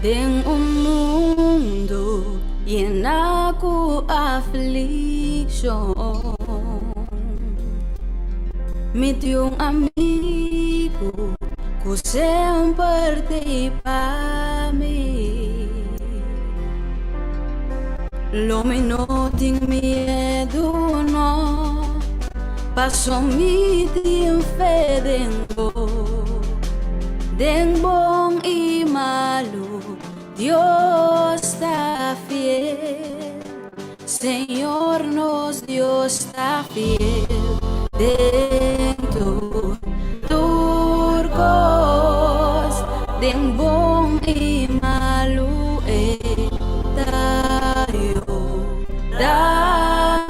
Den un mundu yená ku aflikshon, mi tin un amigu ku semper t'ei pa mi. Lo mi no tin miedu, no, paso mi tin fe den bo. Den bon i malu, Dios ta fiel. Señor nos Dios ta fiel. Den tur, tur kos, den bon i malu e ta yuda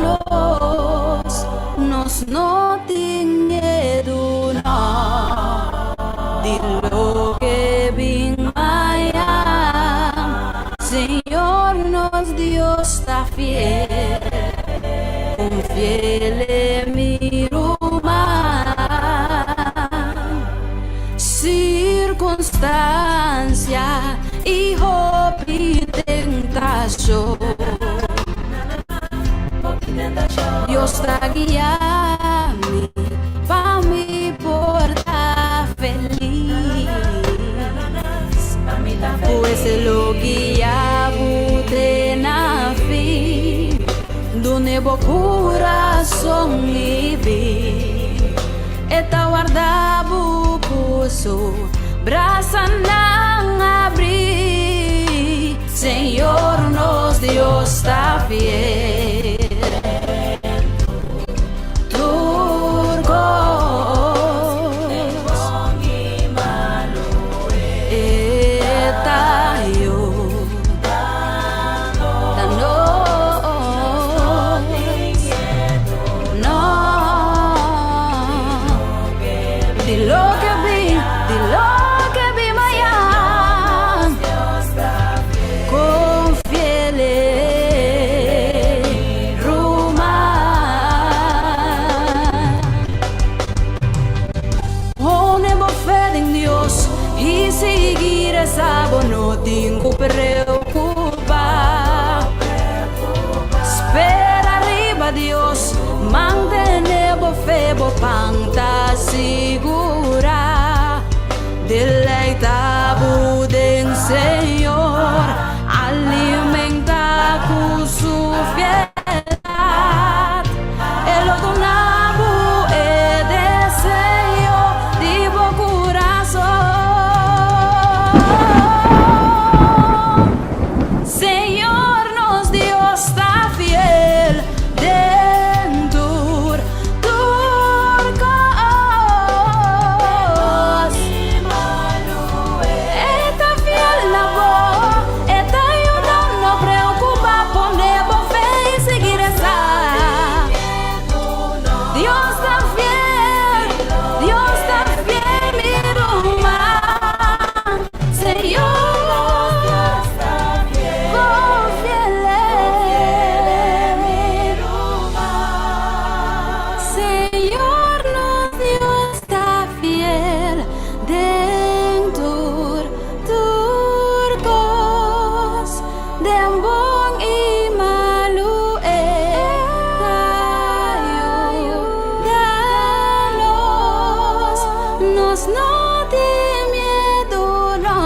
nos. Nos no tin miedu, no, di loke bin mañan. Señor nos Dios ta fiel, confiele mi ruman. Circunstancia y hopi tentacion, Dios ta guia mi pa mi por ta feliz. Pues e lo guia bo te na fin, dune bo curason y bin. E ta warda bo cu su brasanan abrí. Señor nos Dios ta fiel. Tur kos e ta yuda nos. No. Di loke bin, di loke bin mañan. Confiele, ruman. Pone bo fe den Dios y sigui reza, bo no tin cu preocupa. Spera riba Dios, mantene bo fe, bo pan ta sigura. Deleita bo den Señor, alimenta cu su fieldad. E lo duna bo e deseo di bo curason. Señor nos Dios ta fiel den tur, tur kos. E ta fiel na bo, e ta yuda, no preocupa, pone bo fe y sigui reza. Dios ta fiel, Dios ta fiel mi ruman. Señor, confiele. Señor nos Dios ta fiel den tur, tur kos, den bon i malu e ta yuda nos. Nos no tin miedu, no,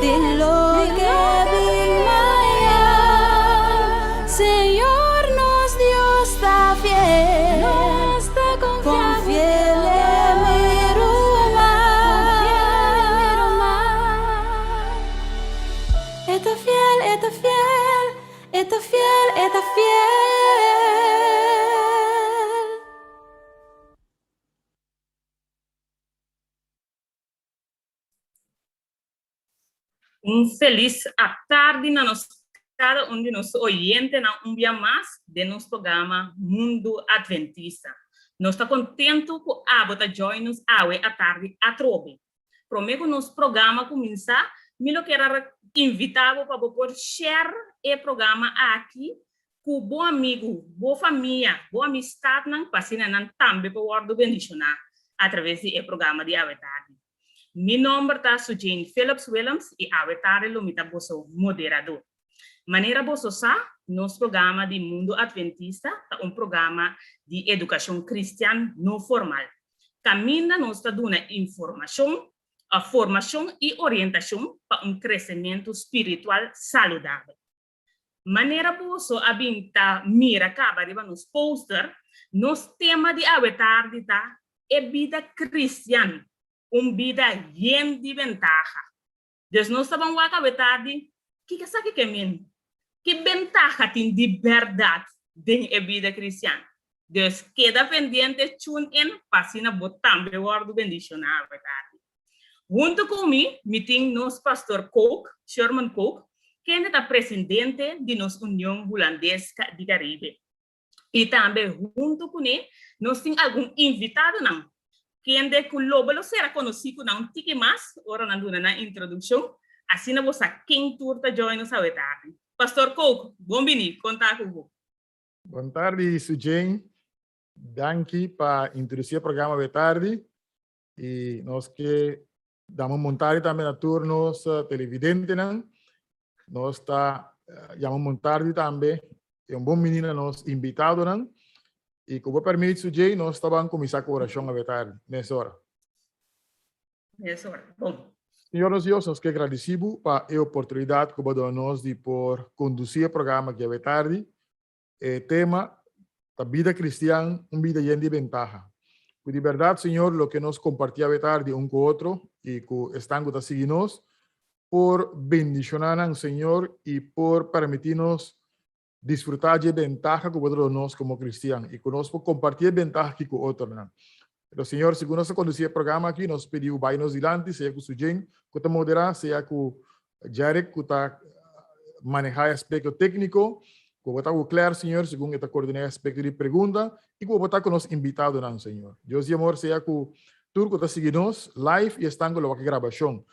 di loke bin mañan. Señor nos Dios ta fiel, confiele mi ruman. E ta fiel, e ta fiel, e ta fiel, e ta fiel. Un felis atardi na nos kada un di nos oyentenan un bia mas den nos programa Mundu Adventista. Nos ta kontentu ku abo ta join nos awe atardi atrobe. Promé ku nos programa kuminsá, mi lo kier a invitá bo pa bo por share e programa aki ku bo amigu, bo famia, bo amistatnan pa asina nan tambe por wòrdu bendishoná atraves di e programa di awe tardi. Mi nòmber ta Sujane Phillips Willems i awe tardi lo mi ta boso moderadó. Manera boso sa, nos programa di Mundu Adventista ta un programa di edukashon kristian no formal. Kaminda nos ta duna informashon, formashon i orientashon pa un kresementu spiritual saludabel. Manera boso a bin ta mira kaba riba nos poster, nos tema di awe tardi ta E bida kristian, un bida yen di bentaha. Dus nos ta ban wak awe tardi, kiko esaki ke men? Ki bentaha tin di bèrdat den e bida kristian? Dus keda pendiente, tune in, pa asina bo tambe wòrdu bendishoná awe tardi. Huntu ku mi, mi tin nos Pastor Kook, Sherman Kook, kende ta presidente di nos Union Hulandes di Caribe. I tambe huntu kuné nos tin algun invitadonan, kende ku lobo lo sera konosí ku nan un tiki mas ora nan duna nan introdukshon, asina bo sa ken tur ta join nos awe tardi. Pastor Kook, bon bini, kon ta ku bo? Bon tardi, Sujane. Danki pa introdusí e programa awe tardi. I nos ke dama un bon tardi tambe na tur nos televidentenan. Nos ta yama un bon tardi tambe i un bon bini na nos invitadonan. I ku bo permit, Sujay, nos ta ban kuminsá ku orashon awe tardi, mesora. Mesora, bon. Señor nos Dios, nos ke gradisí bo pa e oportunidat ku bo a duna nos di por kondusí e programa aki awe tardi. E tema ta Bida Kristian, un bida yen di bentaha. Ku di bèrdat, Señor, loke nos kompartí awe tardi un ku otro i ku esnan ku ta sigui nos, por bendishoná nan, Señor, i por permití nos disfrutá dje bentaha ku bo ta duna nos komo kristian i ku nos por kompartí e bentaha aki ku otronan. Pero, Señor, segun nos ta kondusí e programa aki, nos pidi bo bai nos dilanti, sea ku Sujen ku ta moderá, sea ku Jerick ku ta manehá e aspekto tékniko, ku bo ta ku Claire, Señor, segun e ta koordiná e aspekto di pregunta, i ku bo ta ku nos invitadonan, Señor. Dios di amor, sea ku tur ku ta sigui nos live i esnan ku lo wak e grabashon.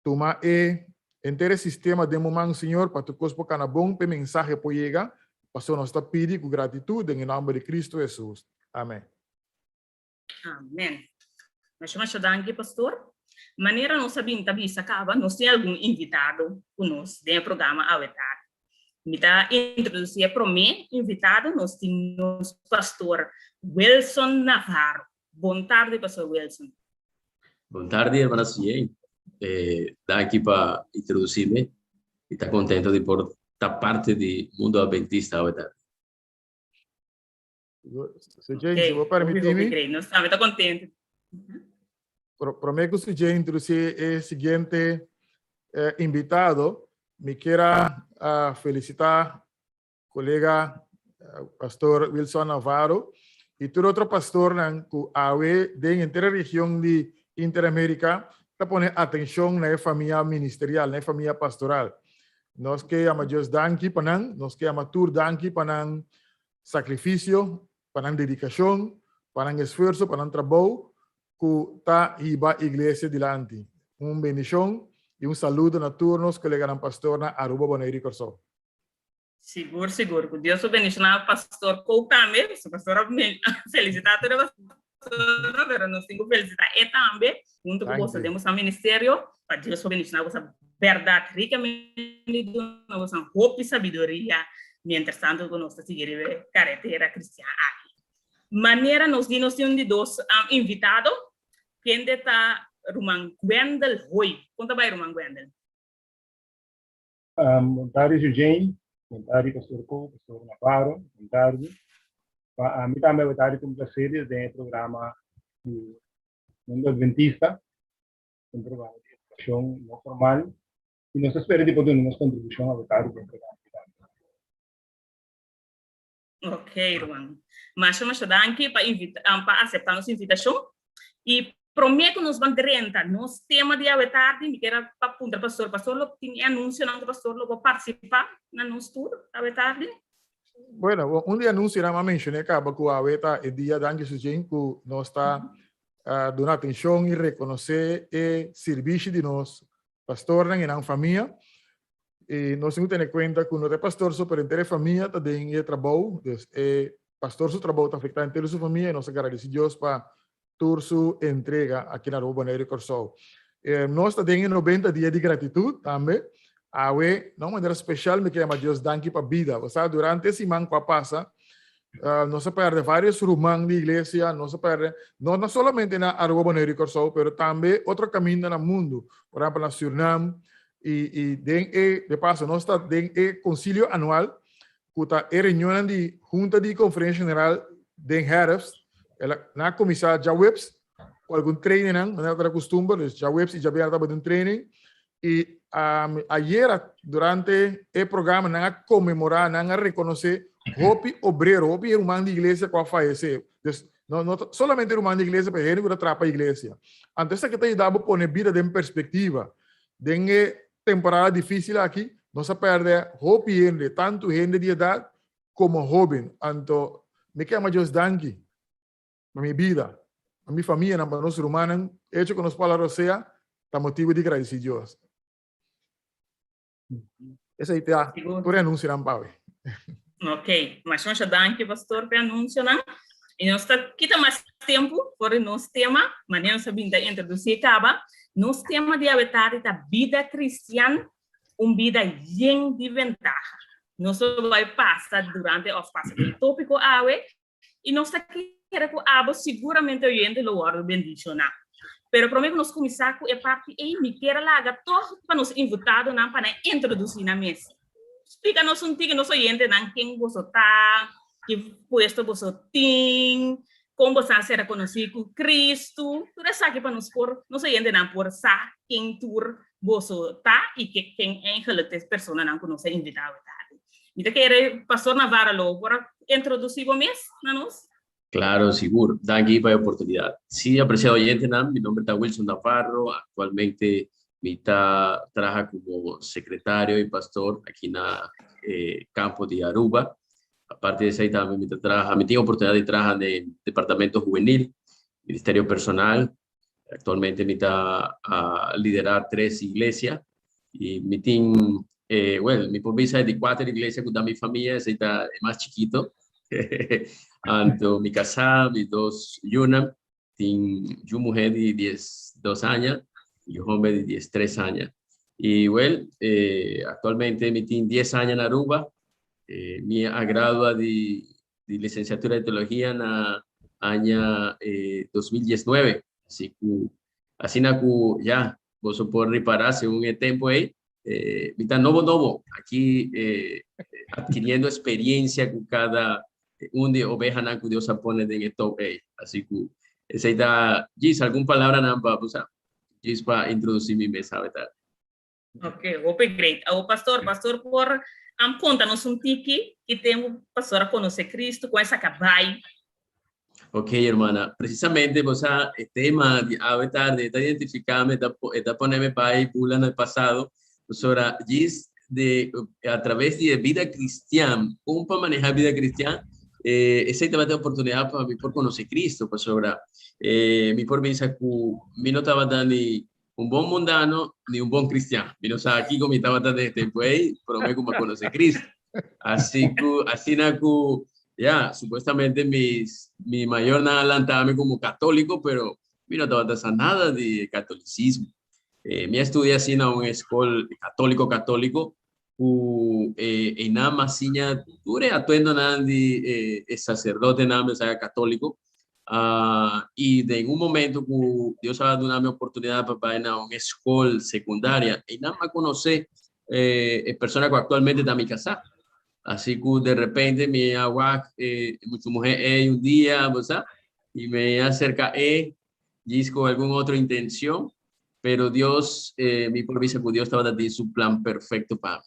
Tuma e henter e sistema den bo man, Señor, pa tur kos por kana bon, pa e mensahe por yega, pasobra nos ta pidi ku gratitut den e nòmber di Kristu Hesus. Amèn. Amèn. Masha masha danki, pastor. Manera nos a bin ta bisa kaba, nos tin algun invitado ku nos den e programa awe tardi. Mi ta introdusí e promé invitado, nos tin nos pastor Wilson Navarro. Bon tardi, pastor Wilson. Bon tardi, hermana Sujane. Eh, danki pa introdusí-me. Mi ta kontento di por ta parte di Mundo Adventista awe tardi. Sujane, si bo permití mi. Nos tambe ta kontento. Promé ku Sujane introdusí e siguiente invitado, mi kier a felisitá kolega Pastor Wilson Navarro i tur otro pastornan ku awe den henter e region di Interamérika ta pone atenshon na e famia ministerial, na e famia pastoral. Nos ke yama Dios danki pa nan, nos ke yama tur danki pa nan sakrifisio, pa nan dedikashon, pa nan esfuerso, pa nan trabou ku ta hiba iglesia dilanti. Un bendishon i un saludo na tur nos koleganan pastor na Aruba, Boneiru i Kòrsou. Sigur, sigur. Ku Dios lo bendishoná pastor Koop tambe. Su pastor a felisitá tur e pastornan, pero nos tin ku felisitá e tambe, huntu ku boso den boso ministerio, pa Dios por bendishoná boso bèrdat rikamente i duna boso hopi sabiduria mientras tanto ku nos ta sigui riba e karetera kristian aki. Manera nos di nos tin un di dos invitado, kende ta ruman Gwendel Hoy. Kon ta bai ruman Gwendel? Bon tardi Eugene, bon tardi Pastor Ko, Pastor Navarro, bon tardi. Pa ami tambe awe tardi ta un placer di ta den e programa di Mundo Adventista, un programa di educacion no formal y nos ta spera di por duna nos contribucion awe tardi den e programa di tambe. Ok, ruman. Masha, masha danki pa invita, pa acepta nos invitacion. Y prome cu nos ban drenta nos tema di awe tardi, mi kier a pa puntra pastor, pastor lo tin e anuncionan cu pastor lo por participa na nos tur awe tardi? Bueno, un di anuncionan m'a menciona caba cu awe ta e dia, danki Sujin, cu nos ta duna atencion y reconoce e sirbishi di nos pastornan y nan famia. I nos tin ku tene kuenta ku no ta e pastor so, pero henter e famia ta den e trabou. Dus e pastor su trabou ta afektá henter su famia i nos ta gradisí Dios pa tur su entrega aki na Aruba, Boneiru i Kòrsou. Nos ta den e 90 dia di gratitud tambe. Awe, na un manera special, mi ke yama Dios danki pa bida. Bo sa, durante e siman ku a pasa, nos a perde varios ruman di iglesia, nos a perde, no, no solamente na Aruba, Boneiru i Kòrsou, pero tambe otro kaminda na mundu, por ehempel na Surinam, i den e, de paso, nos ta den e konsilio anual, ku ta e reunionnan di Hunta di Konferensia General den herfst, el a, nan a kuminsá djaweps ku algun trainingnan, manera ta kustumber, dus djaweps i djabièrnè tabata un training, i ayera durante e programa nan a konmemorá, nan a rekonosé hopi obrero, hopi ruman di iglesia ku a fayesé. Dus no, no ta solamente ruman di iglesia, pero hende ku ta traha pa iglesia. Anto esaki ta yuda bo pone bida den perspektiva. Den e temporada difícil aki, nos a pèrdè hopi hende, tantu hende di edat komo hóben. Anto, mi ke yama Dios danki pa mi bida, pa mi famianan, pa nos rumannan. Echo ku nos por hala rosea ta motibu di gradisí Dios. Esei ta tur e anunsionan pa awe. Ok, masha masha danki pastor pa e anunsionan. I nos ta kita mas tempu for di nos tema, manera nos a bin ta introdusí kaba. Nos tema di awe tardi ta bida kristian, un bida yen di ventaha. Nos lo bai pasa durante òf pasa den e tópiko awe I nos ta kere ku abo siguramente oyente lo wòrdu bendishoná. Pero promé ku nos kuminsá ku e parti ei, mi kier a laga tòg pa nos invitadonan pa nan introdusí nan mes. Splika nos un tiki nos oyentenan ken boso ta, ki puesto boso tin, kon boso a sera konosí ku Kristu. Tur esaki pa nos por, nos oyentenan por sa ken tur boso ta i ken eigenlijk ta e personanan ku nos a invitá awe tardi. Mi ta kere Pastor Navarro lo por a introduci bo mes na nos? Claro, sigur. Danki pa e oportunidad. Sí, apreciado oyentenan, mi nomber ta Wilson Navarro. Actualmente mi ta traha como secretario y pastor aki na eh, campo di Aruba. Aparte di esei tambe mi ta traha, mi tin oportunidad di traha den departamento juvenil, ministerio personal. Actualmente mi ta a lidera tres iglesia y mi tin, eh, well, mi por bisa di cuater iglesia cu ta mi famia, esey ta e mas chikito. Anto mi casá, mi dos yunan, tin yu muher di 12 aña y yu homber di 13 aña. Y well, eh, actualmente mi tin 10 aña na Aruba, eh, mi a gradua di licenciatura di teologia na aña eh, 2019. Así ku, asina ku ya, boso por ripará según e tempo ei, eh, mi ta nobo nobo aki eh, adquiriendo experiencia ku cada un di ovejanan ku Dios a pone den e tou ei. Así ku esei ta, djis algun palabranan pa, bo sa, djis pa introducí mi mes awe tardi. Ok, hopi great. Awo pastor, pastor por am conta nos un tiki ki tempo pastor a conoce Cristo, con esa cabai. Ok, hermana. Precisamente, bo sa, e tema di awe tarde ta identificame, ta, ta poneme bai bula na el pasado. Pastora, djis de, a través di e vida cristian, con pa maneha vida cristian, eh, esei tabata e oportunidad pa mi por conoce Cristo, pasobra eh, mi por bisa cu mi no tabata ni un bon mundano ni un bon cristian. Mi no sa kiko mi tabata den e tempo ei, prome ku mi a konosé Cristo. Así ku, asina ku, ya, supuestamente mis, mi mayornan a lanta mi komo katóliko, pero mi no tabata sa nada di e katolicismo. Eh, mi a studia asina un eskol katóliko katóliko, ku eh, einan mi a siña tur e atuendonan di eh, e saserdotenan, mi sa katóliko. Ah, y den un momento ku Dios a duna mi oportunidad pa bai na un eskol sekundaria, einan mi a konosé eh, e persona ku aktualmente ta mi kasá. Así ku de repente mi a wak eh, muchu muhé ei un dia, bo sa, y mi a aserka e, djis ku algun otro intencion, pero Dios, eh, mi por bisa ku Dios tabata tin su plan perfecto pa mi.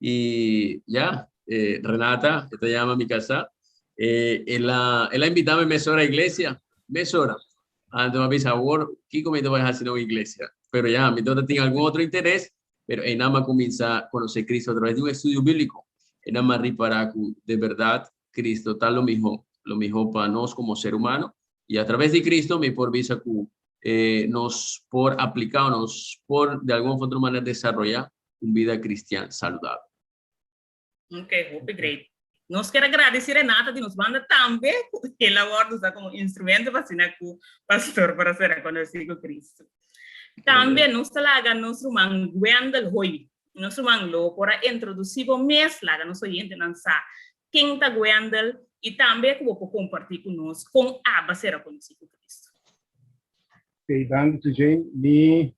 Y ya, eh, Renata, e ta yama mi kasá, eh, el a, el a invitame mesora a iglesia, mesora. Anto mi a bisa, awor, kiko mi ta bai hasi na un iglesia? Pero ya, mi tabata tin algun otro interes, pero einan mi a kuminsá konosé Cristo a traves di un estudio bíbliko. Einan mi a ripará ku de bèrdat Cristo ta lo mihó, lo mihó pa nos komo ser humano. Y a traves di Cristo mi por bisa ku eh, nos por apliká o nos por de algun of otro manera desaroyá un bida cristian saludabel. Ok, hopi great. Nos kier a gradeci Renata di nos banda tambe ku el a wòrdu usa komo instrumento pa asina ku pastor por a sera konosí ku Cristo. Tambe nos ta laga nos ruman Wendel Hoy. Nos ruman lo por a introdusí bo mes, laga nos oyentenan sa ken ta Wendel i tambe ku bo por kompartí ku nos kon abo a sera konosí ku Kristu. Oké, danki Sujane. Mi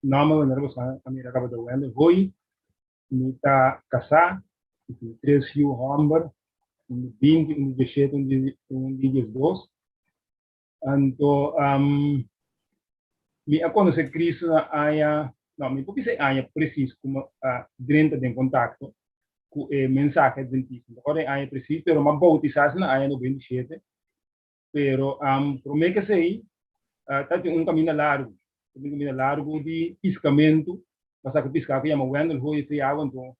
nòmber manera bo sa a mira kaba ta Wendel Hoy. Mi ta kasá, mi tin tres yu hòmber, un di binti, un di dieshete, un di diesdos. Anto mi a konosé Kristu na aña, no, mi por bisa e aña presis ku mi a drenta den kontakto ku e mensahe adventista. Mi ta kòrda e aña presis, pero mi a boutisá si na aña 97. Pero promé ku esei tabatin un kaminda largu, tabatin un kaminda largu di piskamentu, pasá ku piská ku yama Wendel Hoy esei awa. Anto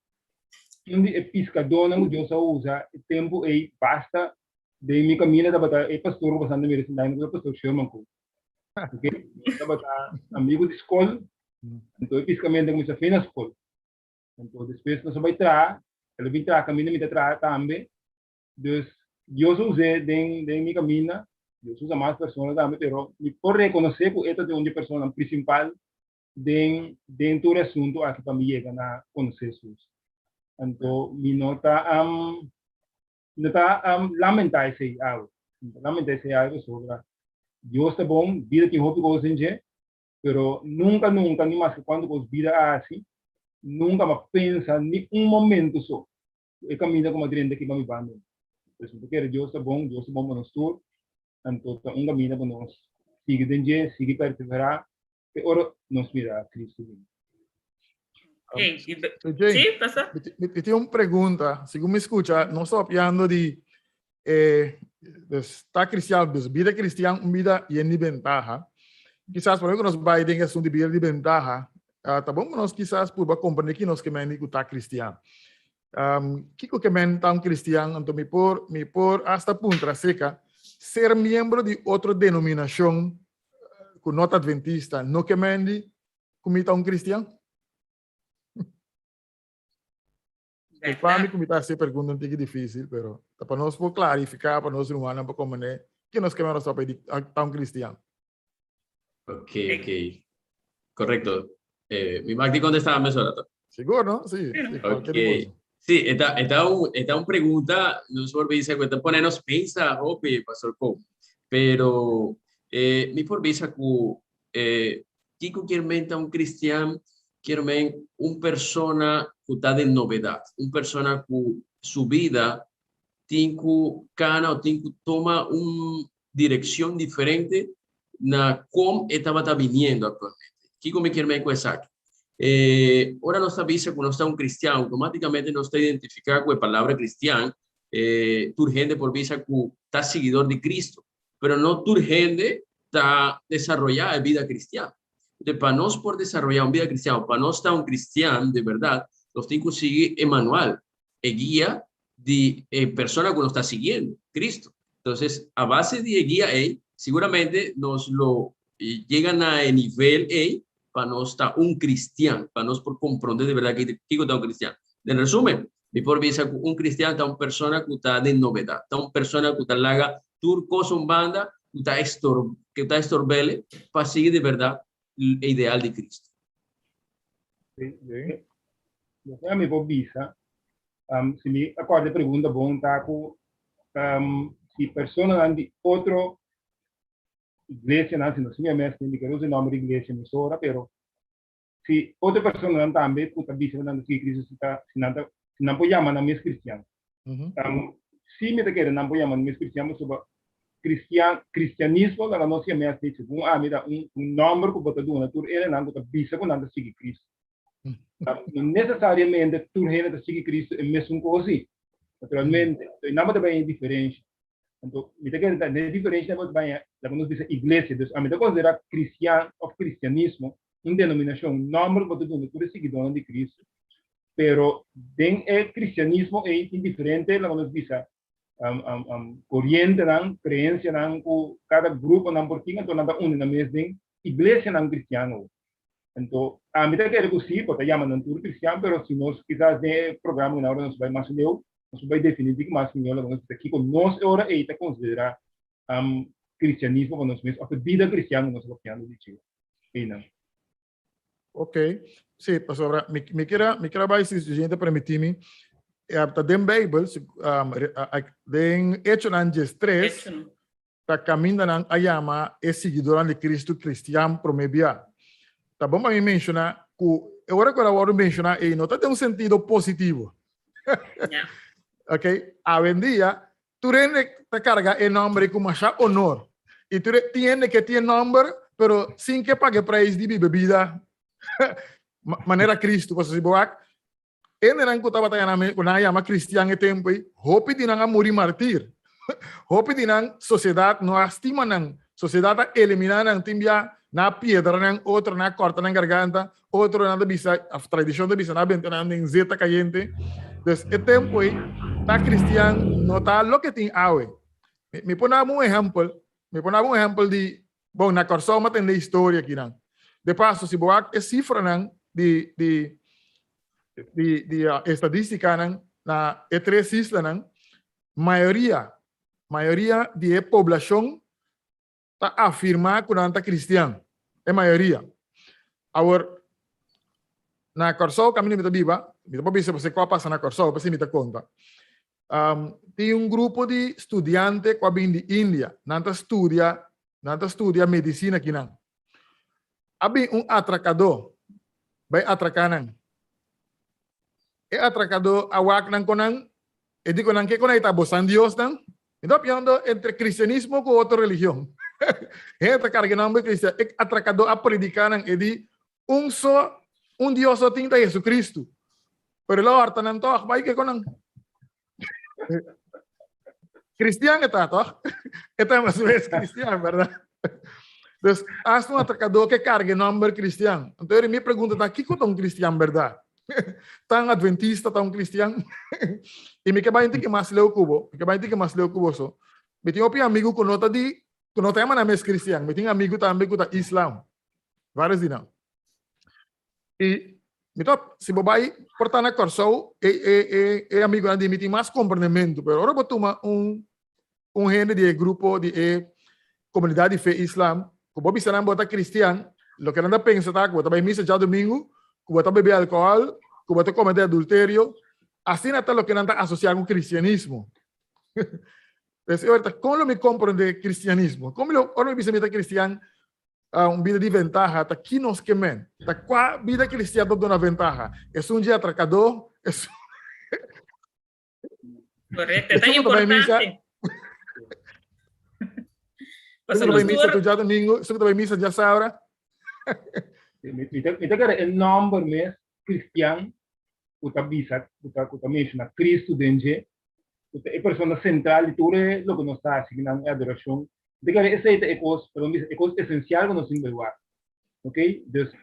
un di e piskadónan ku Dios a usa e tempu ei basta Den mi kaminda tabata e pastor ku basanta mira sinta ku pastor Sherman ku. Oké, tabata amigo di skol, anto e piskamentu a kuminsá fe na skol. Anto despues nos a bai traha, el a bin traha kaminda mi ta traha tambe. Dus Dios a us'é den den mi kaminda, Dios usa mas persona tambe, pero mi por rekonosé ku e ta un di e personanan prinsipal den den tur e asuntu aki pa mi yega na konosé Hesus. Anto mi no ta No ta lamentá esei awe. No ta lamentá esei awe pasobra Dios ta bon, bida tin hopi kos den dje, pero nunka, nunka, ni maske kuantu kos bida a hasi, nunka mi a pensa ni un momento so ku e kaminda ku mi a drenta aki pa mi bandona. Pues mi ta kere Dios ta bon, Dios ta bon pa nos tur, anto ta un kaminda pa nos sigui den dje, sigui perseverá te ora nos mira Cristo bini. Hey, Jane, sí, pasa. Mi tin un pregunta. Segun mi skucha, nos ta papiando di eh, dus ta cristian, dus bida cristian, un bida yen di bentaha. Kisas promé ku nos bai den e asuntu di bida di bentaha, ah, ta bon ku nos kisas purba komprendé ki nos ke men di ku ta cristian. Kiko ke men ta un cristian? Anto mi por hasta puntra aserka ser miembro di otro denominashon ku no ta adventista no ke men di ku mi ta un cristian? Pa mi ku mi ta hasi e pregunta un tiki difícil, pero ta pa nos por klarifiká pa nos rumannan por komprendé ke nos ke men nos papia di ta un cristian. Ok, ok. Correcto. Mi mag di contestá mesora, to? Sigur, no? Sí, sí, cualquier Ok. cosa. Sí, e ta un pregunta, nos por bisa ku ta pone nos pensa hopi, Pastor Ko. Pero mi por bisa ku kiko kier men ta un cristian, kier men un persona ku ta den novedad, un persona ku su bida tin ku kana o tin ku toma un direccion diferente na com e tabata viniendo actualmente. Kiko mi kier men ku esaki? Ora nos ta bisa ku nos ta un cristian, automáticamente nos ta identifiká ku e palabra cristian, tur hende por bisa ku ta siguidor di Cristo, pero no tur hende ta desaroyá e bida cristian. Entonces, pa nos por desaroyá un bida cristian, pa nos ta un cristian de verdad, nos tin ku sigui e manual, e guia di e persona ku nos ta siguiendo, Cristo. Entonces, a base di e guia ei, seguramente nos lo yega na e nivel ei pa nos ta un cristian, pa nos por comprende de verdad kiko ta un cristian. En resumen, mi por bisa ku un cristian ta un persona ku ta den novedad, ta un persona ku ta laga tur kos un banda, ku ta estorbele pa sigui de verdad e ideal di Cristo. Sí. Loke mi por bisa, si mi a kòrda e pregunta bon, ta ku si personanan di otro iglesianan, si no si mi mes mi ker usa e nòmber di iglesia mesora, pero si otro personanan tambe ku ta bisa ku nan ta sigui Cristo, si nan por yama nan mes cristian. Si mi ta kere nan por yama nan mes cristian, pasobra cristianismo laga nos yama así, segun ami ta un nòmber ku bo ta duna tur hendenan ku ta bisa ku nan ta sigui Cristo. No necesariamente tur hende ta sigui Cristo e mesun kos sí, naturalmente. Entonces, nan bo ta bay e diferensha. Anto, mi ta kere ta e diferensha bo ta bay laga nos bisa iglesia. Dus, ami ta konsiderá cristian òf cristianismo un denominashon, un nòmber ku bo ta duna tur e siguidónan di Cristo. Pero den e cristianismo ei tin diferente, laga nos bisa, korientenan, kreensianan ku kada gruponan por tin, anto nan ta uni nan mes den iglesianan cristiano. Anto, ami ta kere ku sí, bo ta yama nan tur cristian, pero si nos kisas den e programa ku ora nos bai mas leu, nos por bai definí diki mas mihó laga nos bisa kiko nos e ora ei ta konsiderá cristianismo pa nos mes òf e bida cristian ku nos ta papiando di dje einan. Ok. Sí, pasobra mi, mi kier mi kier bai si gente permití mi. Ta den Bijbel, den Echonan 13, Echonan. Ta kaminda nan a yama e siguidornan di Kristu kristian promé bia. Ta bon pa mi menshoná ku e ora ku el a wòrdu menshoná ei no ta den un sentido positivo. Ok, awendia tur hende ta karga e nòmber ei ku masha onor. I tur tin hende ke tin e nòmber pero sin ke paga e preis di biba bida manera Kristu. Pasobra si bo wak Hendenan ku tabata yana ku nan a yama kristian e tempu ei, hopi di nan a muri martir. Hopi di nan sosiedat no a stima nan. Sosiedat a eliminá nan. Tin bia nan a piedra nan, otro nan a kòrta nan garganta, otro nan ta bisa, òf tradishon ta bisa nan a benta nan den zeta kayente. Dus e tempu ei ta kristian no ta loke tin awe. Mi por daba un ehèmpel, mi por daba un ehèmpel di, bon, na Kòrsou mi a tende historia akinan. De paso, si bo wak e sifranan di di di di estadístikanan na e tres islanan, mayoria, mayoria di e poblashon ta afirmá ku nan ta kristian, e mayoria. Awor, na Kòrsou kaminda mi ta biba, mi ta por bisa pasobra kua a pasa na Kòrsou, p'esei mi ta konta. Tin un grupo di studiante ku a bin di India, nan ta studia, nan ta studia medisina akinan. A bin un atrakadó bai atraká nan. E atrakadó a wak nan ku nan, e di ku nan, Ke ku nan e ta bosan diosnan? Mi ta papiando entre cristianismo cu otro religion. Hende ta carga e nomber cristian. E atracador a predica nan e di un so, un Dios so tin ta Jesucristo. Pero el a horta nan toch, bai ke con nan. Cristian e ta toch? E ta mas mes cristian, verdad? Dus, hasta un atracador ke carga e nomber cristian. Anto, mi pregunta ta, kiko ta un cristian, verdad? Tan adventista ta un cristian. I mi ke bai un tiki mas leu ku bo. Mi ke bai un tiki mas leu ku boso. Mi tin hopi amigu ku no ta di, ku no ta yama nan mes cristian. Mi tin amigu tambe ku ta islam. Varios di nan. I mi ta, si bo bai por ta na Kòrsou, e e e e amigunan di mi tin mas komprendementu. Pero ora bo tuma un un hende di e grupo di e komunidat di fe islam, ku bo bisa nan bo ta kristian, loke nan ta pensa ta ku bo ta bai misa djadumingu, ku bo ta bebe alkohòl, ku bo ta komete adulterio, asina ta loke nan ta asosiá ku kristianismo. Pues e ora ta kon lo mi komprondé kristianismo? Kon mi lo, ora mi bisa mi ta kristian, un bida di ventaha, ta ki nos ke men? Ta kua bida kristian ta duna ventaha? Esun dje atrakadó? Esun Correcto, ta importante. Esun ku ta bai misa tur djadumingu, esun ku ta bai misa djasabra. Mi ta kere e nòmber mes kristian ku ta bisa, ku ta menshoná Kristu den dje, ku ta e persona sentral di tur e loke nos ta hasi nan e adorashon. Mi ta kere esei ta e kos, perdon bisa, e kos esensial ku nos tin bai wak. Ok, dus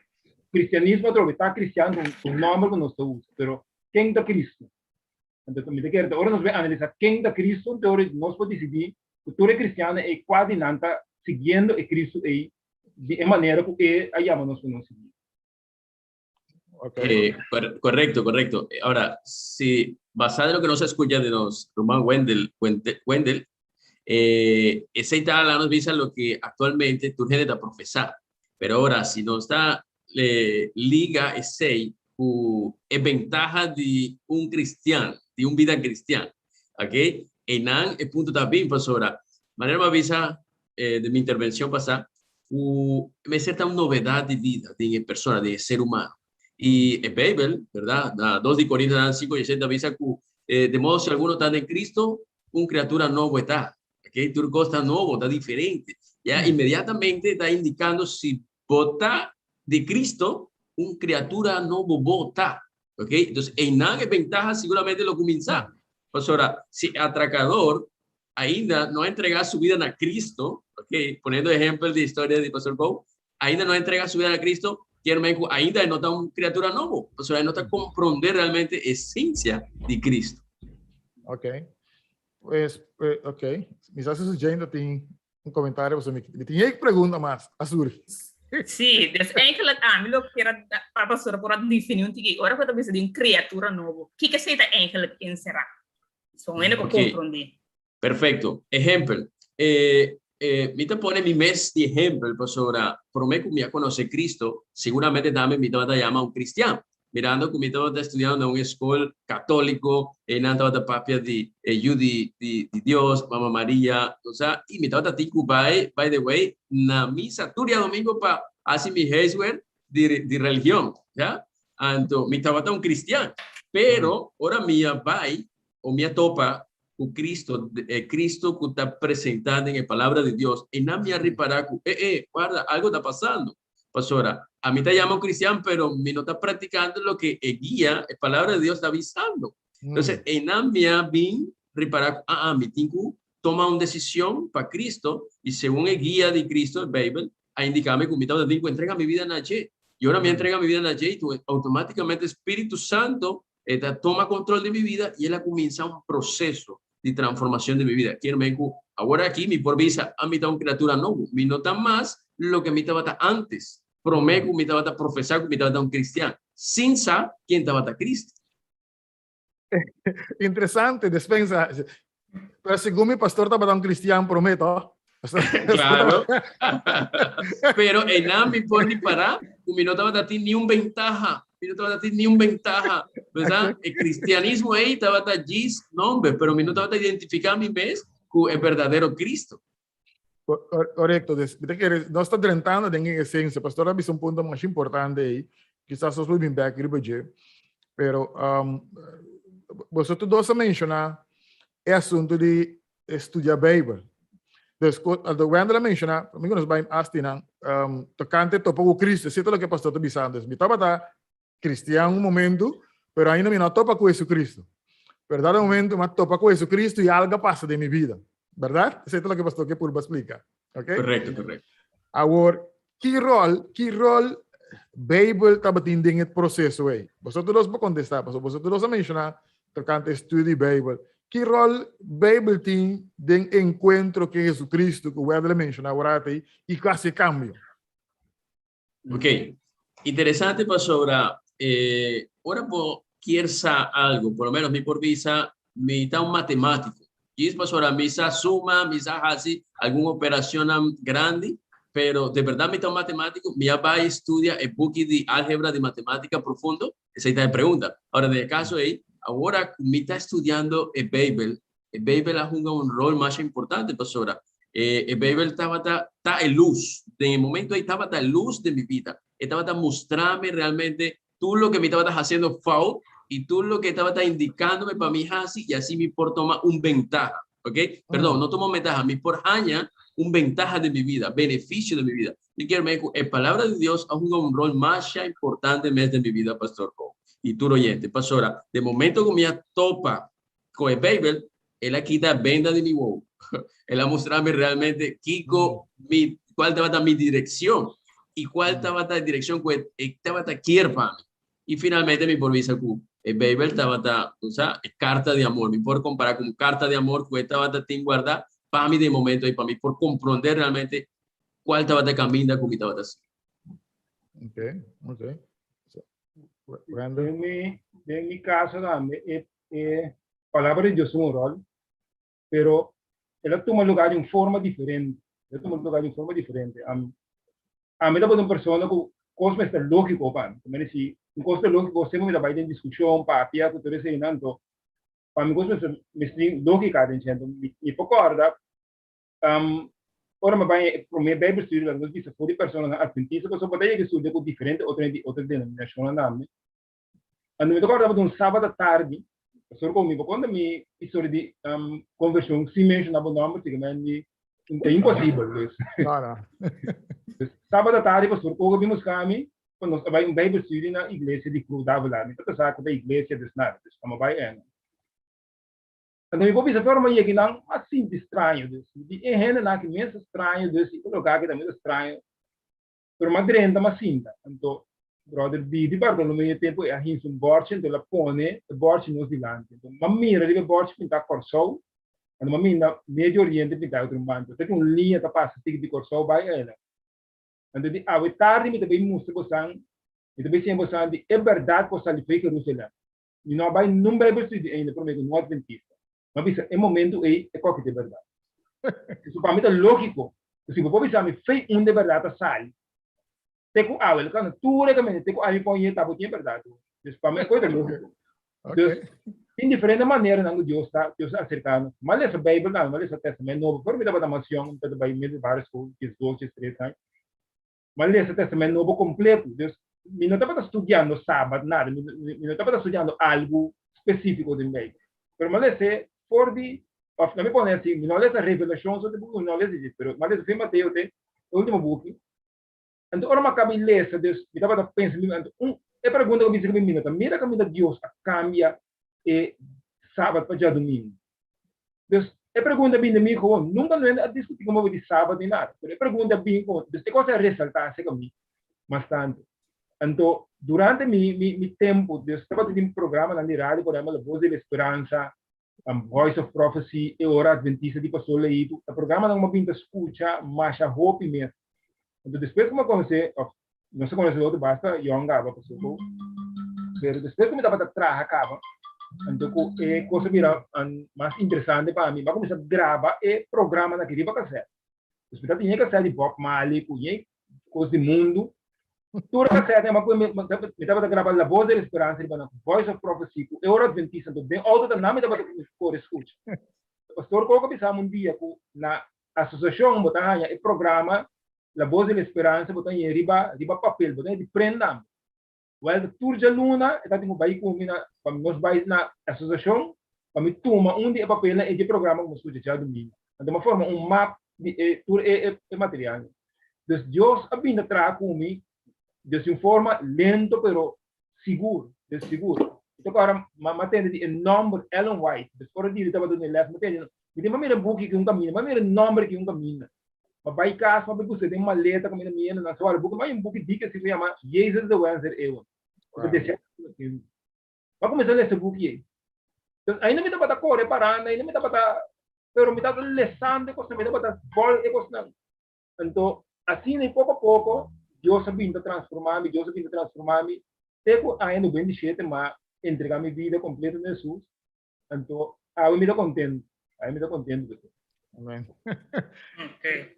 kristianismo atrobe ta kristian ta un nòmber ku nos ta usa, pero ken ta Kristu? Anto mi ta kere ta ora nos bai analisá ken ta Kristu, anto ora nos por disidí ku tur e kristiannan ei kua di nan ta siguiendo e Kristu ei di e manera ku e a yama nos pa nos sigui. Okay. Correcto, correcto. Ahora, si basado en lo que nos escucha de nos Román Wendel, Wendel, esei ta nos bisa lo que actualmente tur hende ta profesá. Pero ahora, si nos ta liga esei ku e bentaha di un cristian, di un bida cristian, ok? Einan e punto ta bin pasobra, manera mi a bisa den mi intervencion pasá, ku mester ta un novedad di bida den e persona, den e ser humano. I e Bijbel, berdad, na dos di Corintonan 5:17 ta bisa ku de modo si alguno ta den Cristo, un criatura nobo e ta. Ok, tur cos ta nobo, ta diferente. Ya inmediatamente ta indicando si bo ta di Cristo, un criatura nobo bo ta. Ok, entonces einan e bentaha seguramente lo cuminsa. Pasobra si e atracador ainda no a entrega su vida na Cristo, ok, poniendo ehempel di historia di Pastor Bow, ainda no a entrega su vida na Cristo, kier men cu ainda e no ta un criatura nobo, pasobra e no ta comprende realmente esencia di Cristo. Ok. Pues, ok. Mi sa si Jane ta tin un comentario, pasobra mi tin e pregunta mas a surgi. Sí, dus eigenlijk ami lo kier a pa pastor por a defini un tiki ora ku ta bisa di un criatura nobo. Kiko esei ta eigenlijk encerá? So hende por Ok. comprende. Perfecto. Ehempel, eh, Mi ta pone mi mes di ehempel pasobra prome ku mi a konosé Cristo, seguramente tambe mi tabata yama un cristian. Mirando ku mi tabata estudiando na un eskol katóliko, einan tabata papia di e Yu di di Dios, Mama Maria, osea, i mi tabata tin ku bai, by the way, na misa tur diadomingo pa hasi mi huiswerk di di religion, ya. Anto mi tabata un cristian, pero ora mi a bai o mi a topa ku Cristo, e Cristo ku ta presentá den e Palabra di Dios, einan mi a ripará ku, eh, eh, warda, algo ta pasando. Pasobra, ami ta yama un cristian, pero mi no ta practicando loke e guia, e Palabra di Dios ta bisando. Entonces, einan mi a bin ripará ku, ah, ah, mi tin ku toma un decision pa Cristo, i segun e guia di Cristo, e Bijbel, a indiká mi ku mi tabata tin ku entrega mi bida na dje. I ora mi a entrega mi bida na dje, automáticamente Spiritu Santo E ta toma control di mi vida y el a cuminsa un proceso di transformacion di mi vida. Kier men cu awor aki mi por bisa ami ta un criatura nobo. Mi no ta mas loke mi tabata antes, prome cu mi tabata profesa cu mi tabata un cristian, sin sa ken tabata Cristo. Interesante despensa. Pero segun mi pastor tabata un cristian prome, to? Claro. Pero einan mi por ripará ku mi no tabata tin niun bentaha. Mi no tabata tin niun bentaha. Berdad? E cristianismo ei tabata djis nomber, pero mi no tabata identifiká mi mes ku e berdadero Cristo. Korekto. Dus, mi ta kere, nos ta drentando den e esensia. Pastor a bisa un punto masha importante ei. Kisas nos por bin bèk riba dje. Pero, um, boso tur dos a menshoná e asuntu di studia Bijbel. Dus, anto Wendel a menshoná, mi ku nos bai hasta einan, um, tokante topa ku Cristo. Esei ta loke pastor ta bisando. Dus, mi tabata cristian un momento, pero ainda mi no a topa ku Jesucristo. Pero dado momento mi a topa ku Jesucristo i algo a pasa den mi bida. Berdad? Esei ta loke pastor ke purba splika. Ok? Correcto, correcto. Awor, ki rol, ki rol Bijbel tabatin den e proceso ei? Boso dos por contesta, pasobra boso dos a menciona tocante estudio di Bijbel. Ki rol Bijbel tin den encuentro cu Jesucristo cu Wendel a menciona awor ei y cu haci e cambio? Ok, interesante pasobra eh, ora bo kier sa algo, por lo menos mi por bisa, mi ta un matemático. Djis pasobra mi sa suma, mi sa haci algun operacionnan grandi, pero de berdad mi ta un matemático? Mi a bay studia e buki di álgebra di matemática profundo? Esey ta e pregunta. Ahora, den e caso ey, awor cu mi ta studiando e Bijbel, E Beibel a hunga un rol masha importante pasobra e e Beibel tabata ta e lus. Den e momento ei tabata e lus den mi bida. E tabata mustrami realmente tur loke mi tabata hasiendo fout i tur loke e tabata indicándome pa mi hasi i asi mi por toma un bentaha. Ok? Perdon, no toma un bentaha, mi por haña un bentaha den mi bida, beneficio den mi bida. Mi kier mei ku e Palabra di Dios a hunga un rol masha importante mes den mi bida, Pastor Paul i tur oyente. Pasobra den momento ku mi a topa Con e Bijbel, el a kita benda di mi wowo. El a mustra mi realmente kiko mi, cual tabata mi direccion y cual tabata e direccion cu e, e tabata kier pa mi. Y finalmente mi por bisa cu e Bijbel tabata, o sea, e carta di amor. Mi por compara cu un carta di amor cu e tabata tin guarda pa mi den momento y pa mi por comprende realmente cual tabata e caminda cu mi tabata sigui. Okay, okay. Brandon? Den mi caso tambe e palabra di Dios un rol, pero el a tuma lugar di un forma diferente. El a tuma lugar di un forma diferente. Ami tabata un persona cu cos mester logico pa mi. Como si un cos ta logico, semper mi ta bay den discusion, papia cu tur eseinan. Anto, pa mi cos mester tin logica den dje. Anto, mi por corda Ora mi bai e promé Bijbelstudie laga nos bisa for di personanan adventista pasobra bo ta yega studia ku diferente otro hende di otro denominashonnan tambe. Anto mi ta kòrda tabata un sábado atardi, pastor ku mi por konta mi historia di konvershon sin menshoná bo nòmber siguramente ta imposibel. Dus No, no. sábado atardi pastor Kogo bin buska mi pa nos a bai un Bijbelstudie na iglesia di Cruz Davila. Mi tabata sa ku ta iglesia dus nada, dus amo bai en. Anto mi por bisa tur mi yega nan a sinti straño dus. Mi di e hendenan aki mes ta straño dus i e loka aki tambe ta straño. Pero mi a drenta mi a sinta. Anto brother Didi Bartolomé e tempu ei a hinsa un bòrchi anto el a pone e bòrchi nos dilanti. Anto mi a mira riba e bòrchi pintá Kòrsou, anto mi a mira Medio Oriente pintá otro banda. Te ku un liña ta pasa tiki di Kòrsou bai ela. Anto di awe tardi mi ta bai mustra bosan, mi ta bai siña bosan di e bèrdat ku a sali fo'i Jerusalèm. Mi no a bai nun Bijbelstudie ainda promé ku no adventista. Mi a bisa e momentu ei e koki ta e bèrdat. Eso pa mi ta lógiko. Si bo por bisa mi fe unda e bèrdat ta sali, te ku awe, lo kanda tur e kaminda te ku ami pon yeta bo tin e bèrdat. Dus pa mi e kos ta lógiko. Dus tin diferente maneranan ku Dios ta Dios ta aserká nos. Mi a lesa Beibel tambe, mi a lesa Tèstamènt Nobo. For mi tabata mas yòn, mi tabata bai middelbare skol, diesdos, diestres aña. Mi a lesa Tèstamènt Nobo kompleto. Dus mi no tabata studiando Sabat, nada. Mi mi no tabata studiando algu spesífiko den Beibel. Pero mi a les'é for di, òf laat mi pone así, mi no a lesa Revelashon so di buki, mi no a lesa dje, pero mi a lesa fin Mateo te e último buki. Anto ora mi a kaba di lesa, dus mi tabata pensa mi, anto un e pregunta ku mi bisa ku mi no ta mira kaminda Dios a kambia e Sabat pa djadumingu. Dus e pregunta bin di mi gewoon, nunka no a diskutí komo di Sabat ni nada, pero e pregunta bin gewoon, dus e kos a resaltá aserka mi mas tantu. Anto durante mi mi mi tempu, dus tabata tin programanan di radio, por ehempel La Voz de la Esperanza, Voice of Prophecy, E Ora Adventista di Pastor Leito, ta programanan ku mi a bin ta skucha masha hopi mes. Anto despues ku mi a konosé, òf nos a konosé otro basta yòn kaba pasobra ku, pero despues ku mi tabata traha kaba, anto ku e kos a bira mas interesante pa mi, mi a kuminsá graba e programanan aki riba kasèt. Dus mi ta tin e kasèt di Bob Marley ku yen kos di mundu. Tur e kasèt mi tabata graba La Voz de la Esperanza riba nan, Voice of Prophecy ku E Ora Adventista. Anto den outo ta nan mi tabata kore skucha. Pastor Kok a bisa mi un dia ku na asosiashon bo ta haña e programa La Voz de la Esperanza bo ta haña riba riba papel, bo ta haña di prent tambe. Wèl tur djaluna e tabatin ku bai ku mi na pa nos bai na asosiashon pa mi tuma un di e papelnan e di e programa ku mi skucha djadumingu. Anto mi a forma un map di e tur e e materialnan. Dus Dios a bin ta traha ku mi des di un forma lento pero sigur, des sigur. Mi ta kòrda mi a tende di e nòmber Ellen White, des ora di tabata duna e lès mi a tende, mi tin pa mira e buki ki un kaminda, mi a mira e nòmber ki un kaminda. Ma bai kas, ma bai buska den maleta kaminda mi yenda nan suara buki, ma hay un buki diki asi ku yama Jezus de Wens der Eeuwen. Ku ta desea tempu. Ma kuminsá lesa e buki ei. Entonces ainda mi tabata kore paranda, ainda mi tabata, pero mi tabata lesando e kosnan, mi tabata bòl e kosnan. Anto asina i poko a poko Dios a bin ta transformá mi, Dios a bin ta transformá mi te ku aña 97 m'a entregá mi bida kompleto na Hesus. Anto, awe mi ta contento. Awe mi ta contento cu esey. Amen. Okay.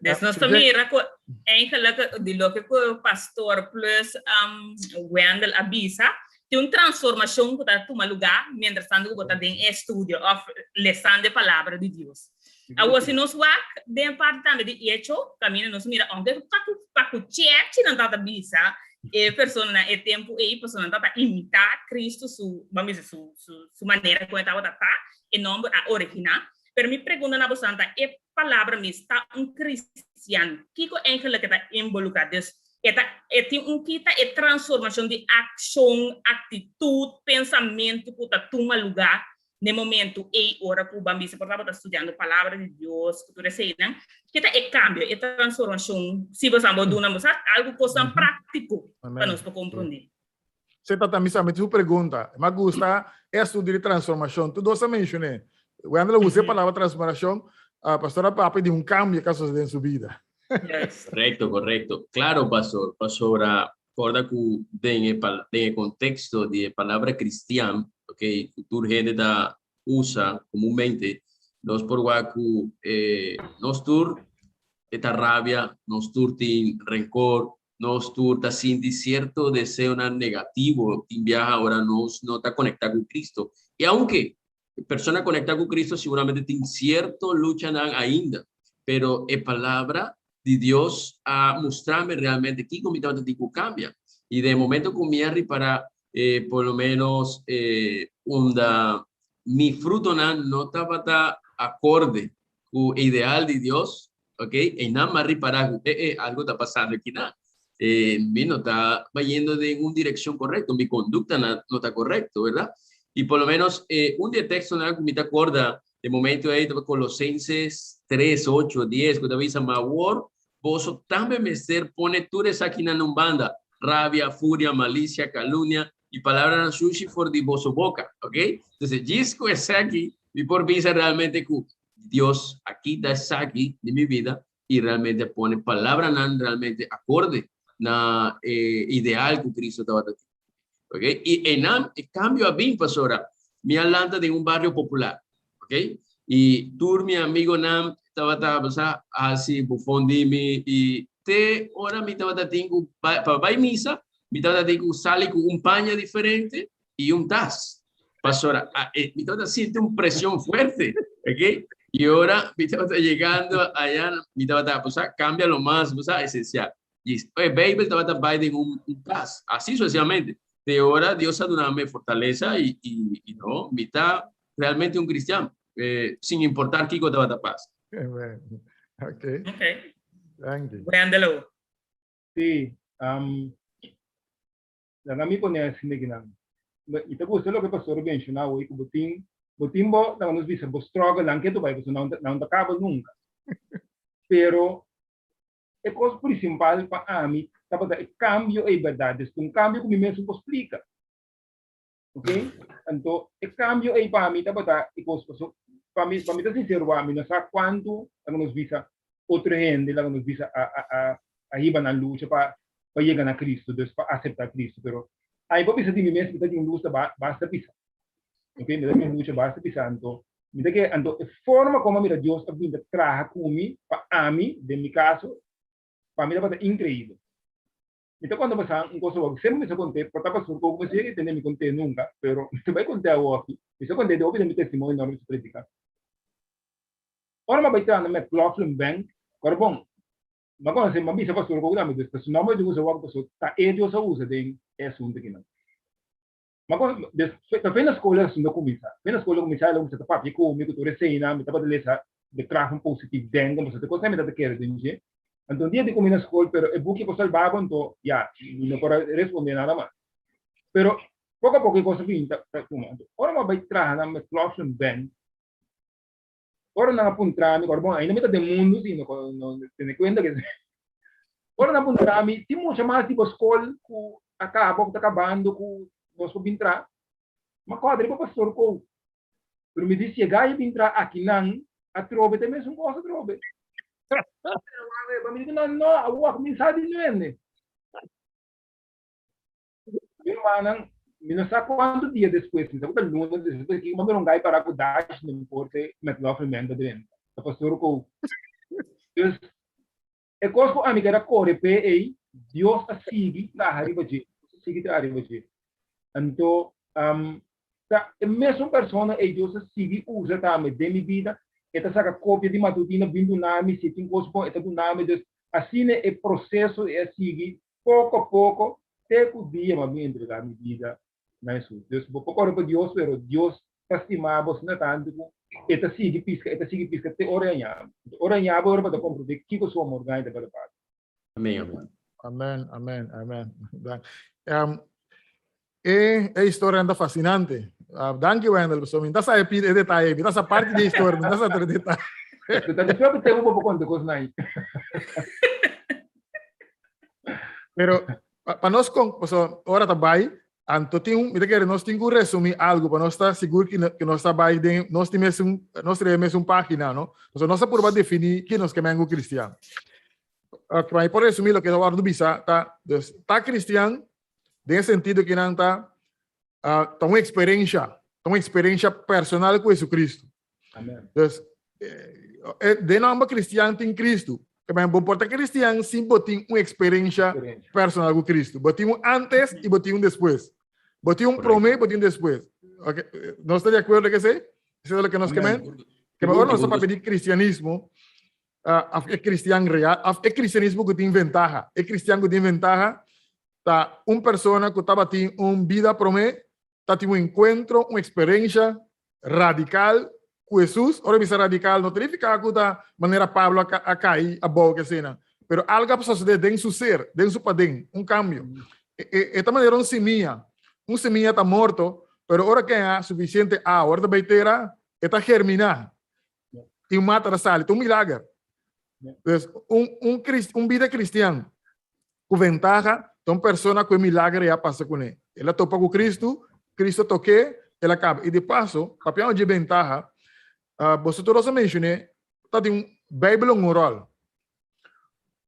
Dus nos ta mira ku eigenlijk di loke ku pastor plus Wendel a bisa, tin un transformacion ku ta tuma lugar mientras tanto ku bo ta den e estudio of lesando e palabra di Dios. Awor si nos wak den parti tambe di Hecho, kaminda nos mira aunke pa ku pa ku chèrchi nan tabata bisa e personanan e tempu ei, pasobra nan tabata imitá Cristo su, ban bisa, su su su manera kon e tabata ta, e nòmber a originá. Pero mi pregunta na boso ta, e palabra mes ta un kristian, kiko eigenlik e ta involukrá? Dus e ta e tin un kita e transformashon di akshon, aktitut, pensamentu ku ta tuma lugá n'e momento ei ora ku ban bisa por tabata studiando palabra di Dios ku tur eseinan, ke ta e kambio, e transformashon, si bo sa bo duna bo sa algu kosnan práktiko pa nos por komprondé. Se tata mi sa mi su pregunta. Mi a gusta e asuntu di transformashon. Tur dos a menshoné. Wendel a usa e palabra transformashon, pastor a papia di un kambio ku a sosodé den su bida. Korekto, korekto. Klaro, pastor, pasobra Corda cu den e den e contexto di e palabra cristian, ok, cu tur hende ta usa comunmente, nos por wak cu eh, nos tur e ta rabia, nos tur tin rencor, nos tur ta sinti cierto deseonan negativo tin biaha ora nos no ta conecta cu Cristo. Y aunke e persona conecta cu Cristo seguramente tin cierto luchanan ainda, pero e palabra di Dios a mustrami realmente kiko mi tabata tin ku kambia. I den e momento ku mi a ripará eh, por lo menos eh, unda mi frutonan no tabata akorde ku e ideal di Dios, ok, einan mi a ripará ku eh, eh, algo ta pasando akinan. Eh, mi no ta bayendo den un direkshon korekto, mi kondukta no ta korekto, bèrdat? I por lo menos eh, un di e tekstonan ku mi ta akorda E momento ei tabata Colosenses 3, 8, 10, ku ta bisa, Ma awor boso tambe mester pone tur esakinan na un banda, rabia, furia, malisia, kalumnia i palabranan sushi for di boso boka. Ok? Entonces, djis ku esaki mi por bisa realmente ku Dios a kita esaki di mi bida i realmente a pone palabranan realmente akorde na e ideal ku Cristo tabata tin. Ok? I einan e kambio a bin pasobra mi a lanta den un bario popular. Ok? I tur mi amigonan tabata sa hasi bufon di mi i te ora mi tabata tin ku pa bai misa mi tabata tin ku sali ku un paña diferente i un tas. Pasobra mi tabata sinti un presion fuerte, ok? I ora mi tabata yegando aya mi tabata bo sa cambia lo mas bo sa esencial. I e Bijbel tabata bai den un tas, asi sucesivamente. Te ora Dios a duna mi fortalesa i i no mi ta realmente un cristian, sin importar kiko tabata pasa. Amen. Ok. Ok. Thank you. Wendelo. Sí, um, laga mi pone asina kinan. Mi ta gusta loke pastor a menciona awor, ku bo tin, bo tin bo, laga nos bisa, bo struggle nan ketu bai, pasobra nan nan ta kaba nunka. Pero e kos principal pa ami tabata e kambio ei bèrdat, des un kambio ku mi mes no por splika. Ok? Anto, e kambio ei pa mi tabata e kos, paso, pa mi, pa mi ta sincero wak, mi no sa kuantu laga nos bisa otro hende, laga nos bisa a, a, a, a hiba nan lucha pa, pa yega na Cristo, dus pa asepta Cristo, pero ami por bisa di mi mes mi ta di un lucha ba, basta pisa. Ok? Mi ta di un lucha basta pisa, anto, mi ta kere, anto e forma komo a mira Dios a bin ta traha ku mi, pa ami, den mi kaso, pa mi tabata inkreibel. Mi ta konta bosan un kos awor, semper mi sa kont'é, por ta pastor koko mi sigue i tende mi kont'é nunka, pero mi ta bai kont'é awor aki. Mi sa kont'é hopi den mi testimonio ora mi sa prediká. Ora mi a bai traha na McLaughlin Bank, ora bon, mi a konosé, mi a bisa pastor koko tambe, dus ta su nòmber di usa awor, pasobra ta e Dios a usa den e asuntu akinan. Mi a konosé, dus ta fen na skol e asuntu a kuminsá. Fen na skol a kuminsá, el a kuminsá ta papia ku mi, ku tur eseinan, mi tabata lesa De Kracht van Positief Denken, pasobra ta kos mi tabata kere den dje. Anto un dia di kumi na skol, pero e buki por salba bo, anto ya, mi no por a responde nada mas. Pero poko a poko e kos a bin ta tuma. Anto ora mi a bai traha na McLaughlin Bank, ora nan a puntra mi, ora bon ainda mi ta den mundu si, no no tene kuenta ke ora nan a puntra mi, tin mucha mas di bo skol ku a kaba òf ta kabando ku nos por bin traha? Mi a kòrda riba pastor Kou. Pero mi di si e gai a bin traha akinan atrobe ta e mesun kos atrobe. Pero mi di nan no, awor a kuminsá di nuende. Mi rumannan, mi no sa kuantu dia despues, mi sa ku ta luna despues ki mi a mira un gai pará ku dash den porte McLaughlin Bank ta drenta. Ta pastor ku Dus e kos ku ami keda kore p'e ei, Dios a sigui traha riba dje. Dios a sigui traha riba dje. Anto, ta e mesun persona ei Dios a sigui usa tambe den mi bida. E ta saka kopia di matutina bin duna mi, si e tin kos bon e ta duna mi. Dus asina e proseso ei a sigui poko a poko te ku dia mi a bin entregá mi bida na Hesus. Dus bo por kore pa Dios, pero Dios ta stima bo asina tantu ku e ta sigui piska, e ta sigui piska te ora e haña bo. Te ora e haña bo, ora bo ta komprondé kiko su amor grandi ta bada pa bo. Amén, amén. Amén, amén, amén. Um, e, e historia anda fascinante. Uh, danki Wendel, so mi ta sa e detalle, mi ta sa parte di historia, mi ta sa tur detalle. Ta después que tengo poco conte cosas ahí. Pero pa nos con, so, ora ta bai, anto tin un, mi ta kere nos tin ku resumí algo pa nos ta sigur ki, ki nos ta bai den, nos tin mesun, nos tin mesun página, no? So nos ta purba definí ki nos ke men ku cristian. Ok, pa mi por resumí loke ta wòrdu bisa ta, dus, ta cristian den e sentido ki nan ta, uh, ta un eksperensha, ta un eksperensha personal ku Jesucristo. Amen. Dus, eh, den nomber cristian tin Cristo. Ke men bo por ta cristian sin bo tin un eksperensha personal ku Cristo. Bo tin un antes i bo tin un despues. Bo tin un promé, bo tin un despues. Ok, nos ta di akuerdo ke esei? Esei ta loke nos ke men? Ke men ora nos ta papia di cristianismo, uh, af e cristian real, af e cristianismo ku tin ventaha. E cristian ku tin ventaha ta un persona ku tabatin un bida promé, ta tin un enkuentro, un eksperensha radical ku Hesus. Ora bisa radical no ta nifiká ku ta manera Pablo a kai abou ke esena, pero algo a sosodé den su ser, den su paden, un kambio. E ta manera un simia. Un simia ta morto, pero ora ke haña sufisiente awa, ora ta bai tera, e ta germiná i un mata ta sali. Ta un milager. Dus un un un bida kristian ku ventaha ta un persona ku e milager ya pasa kuné. El a topa ku Kristu, Kristu a tok'é, el a kaba. I di paso, papiando dje bentaha, boso tur a menshoné, ta tin un Beibel un ròl.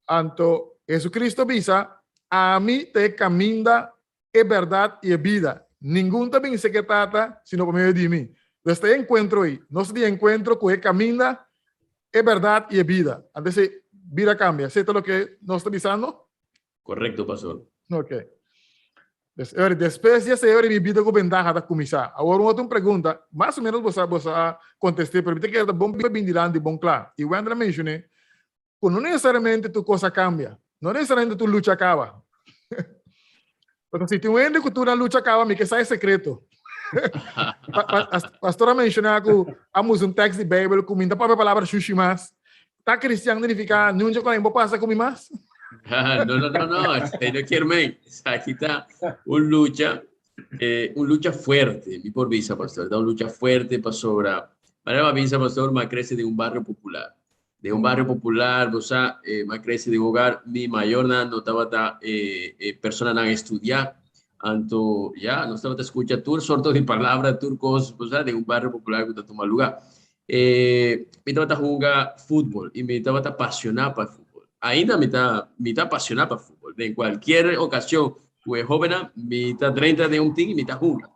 Anto Hesukristu a bisa, Ami ta e kaminda, e bèrdat i e bida. Ningun ta bin seke Tata sino pa medio di mi. Dus ta e enkuentro ei. Nos di enkuentro ku e kaminda, e bèrdat i e bida. Antes e bida kambia. Esei ta loke nos ta bisando? Korekto, pastor. Ok. Dus, ora, despues di esei ora mi bida ku bentaha ta kuminsá. Awor un otro pregunta, mas o menos bo sa bo sa kontest'é, pero mi ta kere ta bon pa bin dilanti bon kla. I Wendel a menshoné ku no nesesariamente tur kos a kambia, no nesesariamente tur lucha a kaba. Pasobra si tin un hende ku tur nan lucha a kaba, mi ke sa e sekreto. Pastor a menshoná ku a musa un tèks di Beibel ku mi no ta papia palabra shushi mas. Ta cristian significa nunca con bo pasa con mi mas? no, no, no, no, esei no kier men. Esaki ta un lucha, eh, un lucha fuerte, mi por bisa, pastor. Ta un lucha fuerte pasobra. Manera mi bisa, pastor, mi a crece den un barrio popular. Den un barrio popular, bo sa, eh, mi a crece den un hogar, mi mayornan no tabata eh, eh, personanan estudiá. Anto, ya, nos tabata escucha tur sorto di palabra, tur cos, bo sa, den un barrio popular cu ta tuma lugar. Eh, mi tabata hunga fútbol y mi tabata apasioná pa fútbol. Ainda mi ta, mi ta apasioná pa fútbol. Den cualquier ocasión cu e hóbennan, mi ta drenta den un team y mi ta hunga.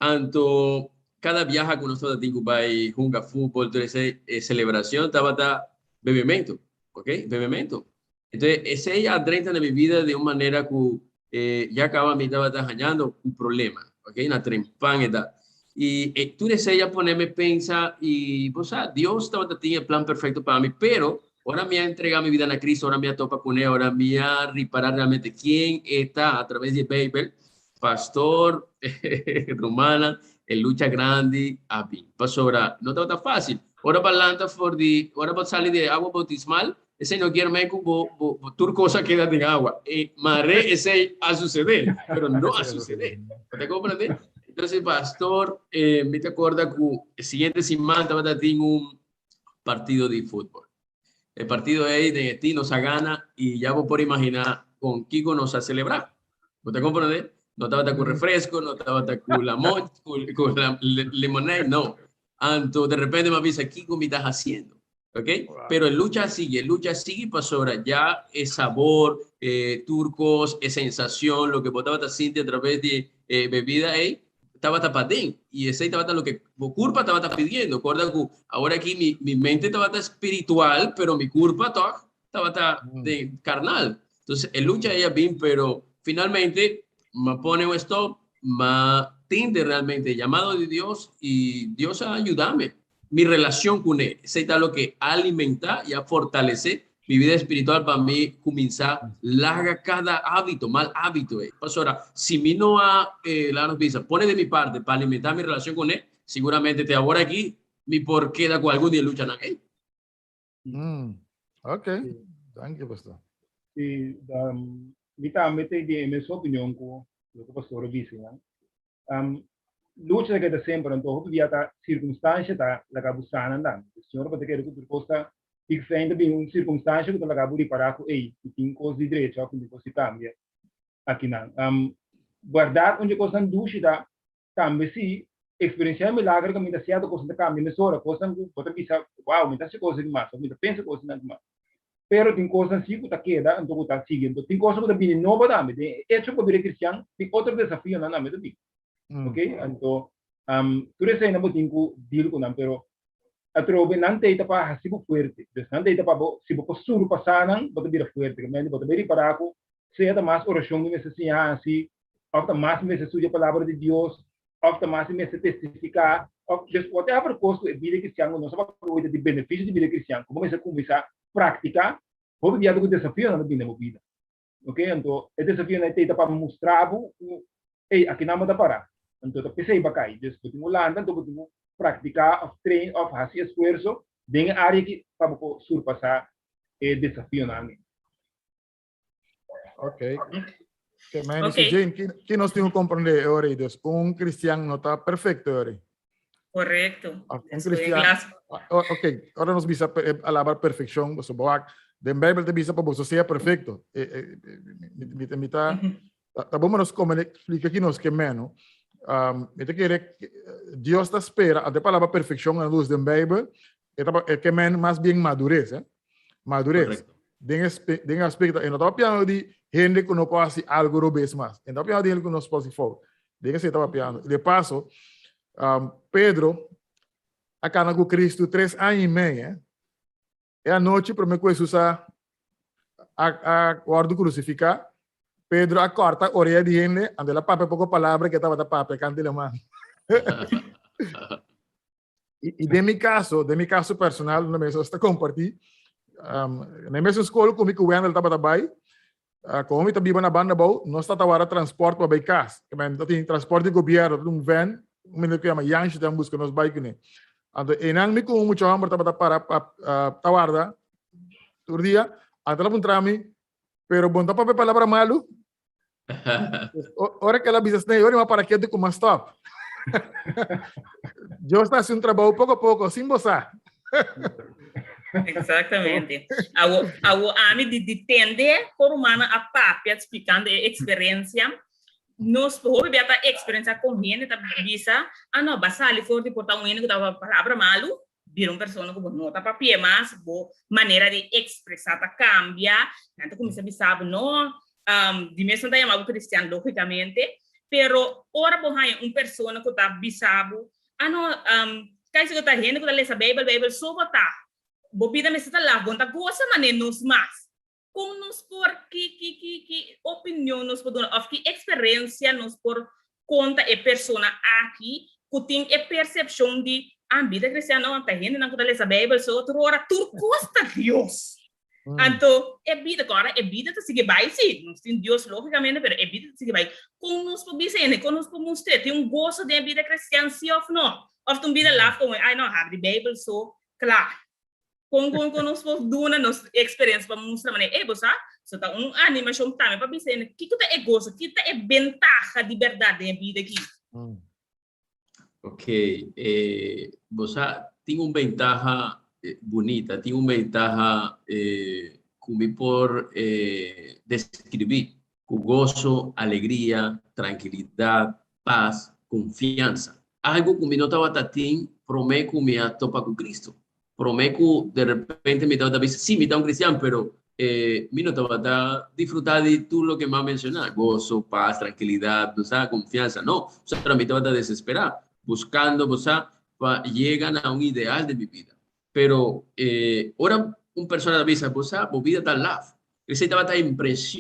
Anto, cada biaha cu nos tabata tin cu bai hunga fútbol, tur esei, e celebracion tabata bebemento, ok? Bebemento. Entonces, esei a drenta na mi vida di un manera cu eh, ya caba mi tabata hañando un problema, ok? Na trempan edad. Y eh, tur esei a poneme pensa y, bo sa, Dios tabata tin e plan perfecto pa mi, pero ora mi a entrega mi vida na Cristo, ora mi a topa con él, ora mi a ripara realmente quién está a través di Bijbel, pastor, rumana, e lucha grandi a bin. Pasobra no tabata fácil. Ora ba lanta for di, ora ba sali di agua bautismal, Esei no kier men ku bo, bo, bo tur kos a keda den awa. E mare esei a sucede, pero no a sucede. Bo ta comprende? Entonces, pastor, eh, mi ta acorda ku e siguiente siman tabata tin un partido di futbol. E partido ei den e team nos a gana y ya bo por imagina con kiko nos a celebra. Bo ta comprende? No tabata ku refresco, no tabata ku lamon, ku, ku la, lemonade, no. Anto de repente mi a bisa, kiko mi ta haciendo? Ok? Wow. Pero e lucha sigue, e lucha sigue pasobra ya e sabor, eh, tur cos, e sensación, lo que bo tabata sinti a través di eh, bebida ei, tabata paden. Y esei tabata lo que bo curpa tabata pidiendo. Corda cu ahora aquí mi, mi mente tabata espiritual, pero mi curpa toch tabata mm. de carnal. Entonces, e lucha ella bin, pero finalmente me pone un stop, me tinde realmente el llamado de Dios y Dios a ayudarme. Mi relacion kuné. Esei ta loke a alimentá i a fortalesé mi bida espiritual pa mi kuminsá laga kada hábito, mal hábito ei. Pasobra si mi no a, laga nos bisa, pone di mi parte pa alimentá mi relacion kuné, siguramente te awor aki mi por keda ku algun di e luchanan ei. Mm, ok, danki pastor. Si, mi tambe ta di e mes opinion ku loke pastor a bisa nan. Um, lucha ta keda semper, anto hopi bia ta circunstancia ta laga bo sana dan. E Señor pa ta kere ku tur kos ta big fijn ta bin un circunstancia ku ta laga bo ripará ku ey, mi tin kos di drecha of mi tin kos di kambia akinan. Um, bèrdat un dje kosnan dushi ta tambe si eksperensiá e milagro kaminda sierto kosnan ta kambia mesora, kosnan ku bo ta bisa, wow, mi ta hasi kos aki mas of mi ta pensa kosnan aki mas. Pero tin kosnan si ku ta keda anto ku ta sigui. Anto tin kosnan ku ta bini nobo tambe. Den e echo ku bo bira kristian, tin otro desafionan tambe ta bini. Ok? Anto, tur eseinan bo tin ku deal ku nan, pero atrobe nan ta ei ta pa hasi bo fuerte. Dus nan ta ei ta pa bo, si bo por surpasá nan, bo ta bira fuerte. Kende bo ta bai ripará ku sea ta mas orashon mi mester siña hasi, òf ta mas mi mester studia palabra di Dios, òf ta mas mi mester testifiká, òf dus whatever kos ku e bida kristian ku nos a papia hoy ta di benefisio di bida kristian ku bo mester kuminsá praktiká, hopi bia ta ku desafionan ta bini den bo bida. Ok, anto e desafionan ei ta pa mustra bo ku ey akinan bo ta pará, anto ta p'esei bo a kai. Dus bo tin ku lanta, anto bo tin ku praktiká òf train òf hasi esfuerso den e área aki pa bo por surpasá e desafionan ei. Ok. Que men okay. Jane, que, que nos tenemos que comprender ahora? Dus un cristiano no está perfecto ahora. Correcto. Ah, un cristiano. Ah, ok, ahora nos bisa eh, palabra perfección, pues boak. Den Bijbel te bisa para vos sea perfecto. Eh, eh, mi mi ta ta bom nos como explica que nos que menos. Um, mi te quiere Dios ta espera, a de palabra perfección en luz den Bijbel, e que men más bien madurez, eh? Madurez. Correcto. Den, den aspecto, en no ta papiando di hende ku no por hasi algo robes mas. En ta papiando di hende ku no por hasi fout. Den ese ta papiando. De paso, um, Pedro, a kana ku Kristu tres aña i mei, eh. E anochi promé ku Hesus a a wòrdu krusifiká, Pedro a kòrta orea di hende, anto el a papia poko palabra ku e tabata papia kanta di laman. I den mi kaso, den mi kaso personal, unda mi ta kompartí, na e mesun skol ku mi ku Wendel tabata bai, komo mi ta biba na banda abou, nos ta tawara transpòrt pa bai kas. Ta tin transpòrt di gobièrnu, ta tin un vèn, un mende ku yama Yanshi ta buska nos bai kuné. Anto einan mi ku un mucha hòmber tabata para pa ta warda tur dia, anto el a puntra mi, Pero bo no ta papia palabra malu? Ora ku el a bisa esei, ora mi a para ketu ku mi a stòp. Dios ta hasi un trabou poko poko, sin bo sa. Exactamente. Awo, awo ami di, di tende por humana a papia explicando e experiencia. Nos hopi bia ta experiencia con hende ta bisa, ah no, ba sali for di por ta un hende cu ta palabra malu, bira un persona cu bo no ta papia mas, bo manera di expresa ta cambia, nan ta cuminsa bisa bo no, um, di mes nan ta yama bo cristian logicamente, pero ora bo haña un persona cu ta bisa bo, ah no, um, kai si cu ta hende cu ta lesa Bijbel, Bijbel so bo ta, bo bida mester ta laf, bo no ta gosa mane nos mas. Kon nos por, ki, ki, ki, ki opinion nos por duna of ki eksperensia nos por konta e persona aki ku tin e persepshon di, ah, bida kristian no, ta hendenan ku ta lesa Beibel so tur ora, tur kos ta Dios. Anto e bida, ku ora e bida ta sigui bai, si, nos tin Dios lógikamente, pero e bida ta sigui bai. Kon nos por bisa hende, kon nos por mustr'é, tin un goso den e bida kristian si òf no? Òf ta un bida laf komo, ai no, habri Beibel so, kla. Kon kon kon nos por duna nos eksperensia pa mustra manera, ey bo sa, so ta un animashon tambe pa bisa hende kiko ta e goso, kiko ta e bentaha di bèrdat den e bida aki. Ok, bo sa tin un bentaha bunita, tin un bentaha ku mi por deskribí ku goso, alegria, trankilidat, pas, konfiansa. Algu ku mi no tabata tin promé ku mi a topa ku Kristu. Promé ku de repente mi tabata bisa, sí, mi ta un cristian, pero mi no tabata disfrutá di tur loke mi a menshoná, goso, pas, trankilidat, bo sa, konfiansa. No, solo mi tabata desesperá, buskando, bo sa, pa yega na un ideal den mi bida. Pero ora un persona ta bisa, bo sa, bo bida ta laf. Esei tabata e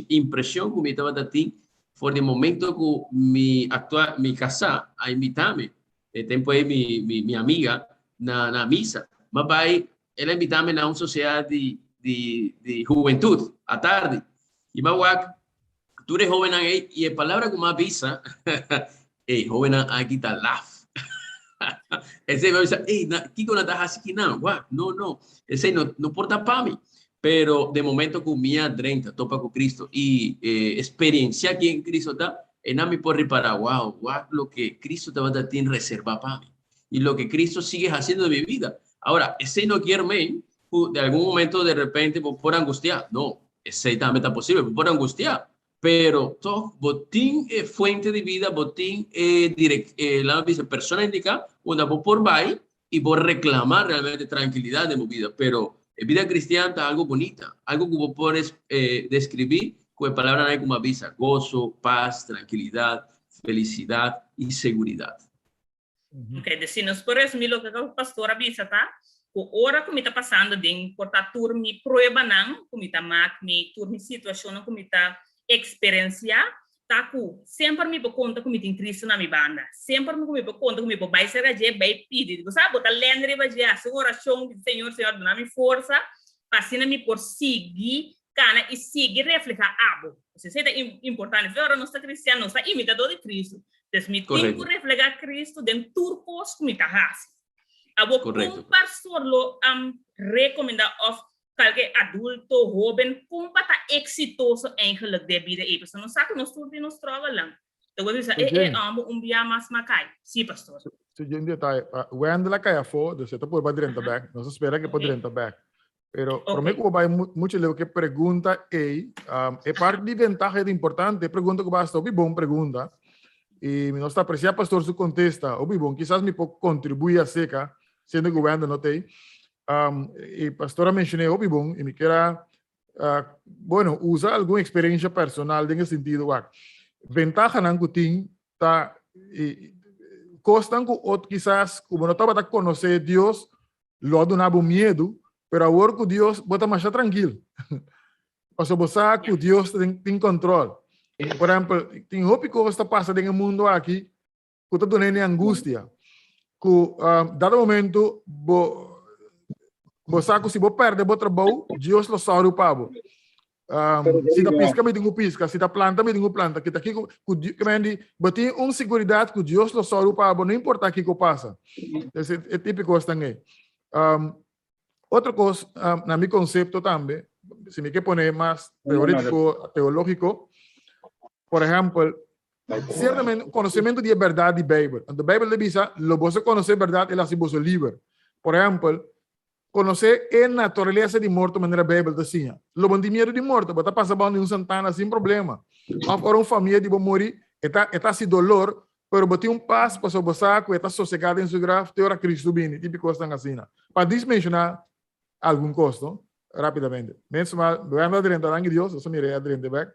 impresion ku mi tabata tin for di momento ku mi aktua, mi kasá a invitá mi. E tempu ei mi, mi, mi amiga na, na misa. Ma bai, el a invitá mi na un sosiedat di, di, di hubentut, atardi. I mi a wak tur e hóbennan ei, i e palabra ku mi a bisa, Ey, hóbennan aki ta laf. Esei mi a bisa, ey, na, kiko nan ta hasi kinan? Wak, no, no, esei no, no por ta pa mi. Pero den momento ku mi a drenta, topa ku Cristo i eh, experiencia ken Cristo ta, einan mi por ripará, wow, wak loke Cristo tabata tin reservá pa mi i loke Cristo sigue hasiendo den mi bida. Ahora, esei no kier men ku den algun momento de repente bo por angustiá. No, esei tambe ta posibel, bo por angustiá, pero tog bo tin e fuente di bida, bo tin e direc, e laat me bisa, persona indiká unda bo por bai i bo reclama realmente trankilidat den bo bida. Pero e bida cristian ta algo bunita, algo ku bo por describi ku e palabranan ku mi a bisa, goso, pas, trankilidat, felisidat i seguridat. Ok, dus si nos por resumí loke ku pastor a bisa ta ku ora ku mi ta pasando den por ta tur mi pruebanan ku mi ta mak mi tur mi situashonnan ku mi ta eksperensiá ta ku semper mi por konta ku mi tin Cristo na mi banda. Semper ku mi por konta ku mi por bai serka dje bai pidi. Bo sa bo ta lèn riba dje hasi un orashon bisa Señor, Señor duna mi forsa pa asina mi por sigui kana i sigui reflehá abo. Esei ta importante. Fe ora nos ta cristian nos ta imitadó di Cristo. Entonces mi tin ku reflehá Cristo den tur kos ku mi ta hasi. Abo kon pastor lo rekomendá òf kalke adulto, hóben, kon pa ta eksitoso eigenlijk den bida ei? Pasobra nos sa ku nos tur tin nos struggle-nan. Ta word bisa, e e amo un bia mas ma kai. Sí, pastor. Sí, un detaye. Wendel a kai afó, dus e ta purba drenta bèk. Nos ta spera ku e por drenta bèk. Pero promé ku bo bai muchu leu ku e pregunta ei, e parti di ventaha ta importante. E pregunta ku bo hasi ta hopi bon pregunta. I mi nos ta apresiá pastor su kontesta. Hopi bon. Kisas mi por kontribuí aserka, siendo ku Wendel no ta ei. E pastor a menshoné hopi bon i mi kier a, bueno, usa algun eksperensia personal den e sentido wak. Ventahanan ku tin ta. Kosnan ku ot kisas ku bo no tabata konosé Dios lo a duna bo miedu, pero awor ku Dios bo ta masha trankil. Pasobra bo sa ku Dios tin kòntròl. Por ehèmpel, tin hopi kos ta pasa den e mundu aki ku ta duna hende angustia. Ku dado momento bo bo sa ku si bo pèrdè bo trabou, Dios lo sòru pa bo. Si ta piska mi tin ku piska, si ta planta mi tin ku planta. Kita kiko ku di bo tin un siguridat ku Dios lo sòru pa bo, no importa kiko pasa. Entonces e tipo kosnan ei. Otro kos, na mi konsepto tambe, si mi ke pone mas teorétiko, teológiko, por ehèmpel, siertamente konosementu di e bèrdat di Beibel. Anto Beibel ta bisa, lo boso konosé bèrdat, el hasi boso liber. Por ehèmpel, konosé e naturalesa di morto manera Beibel ta siña. Lo bo no tin miedu di morto, bo ta pasa bou di un santana sin problema. Òf ora un famia di bo muri, e ta e ta hasi dolor, Pero bo tin un pas pasobra bo sa ku e ta sosegá den su graf te ora Kristu bini, tipo kosnan asina. Pa dis menshoná algun kos, no? Rápidamente. Mens ma Wendel a drenta, danki Dios, nos a mira e a drenta bèk.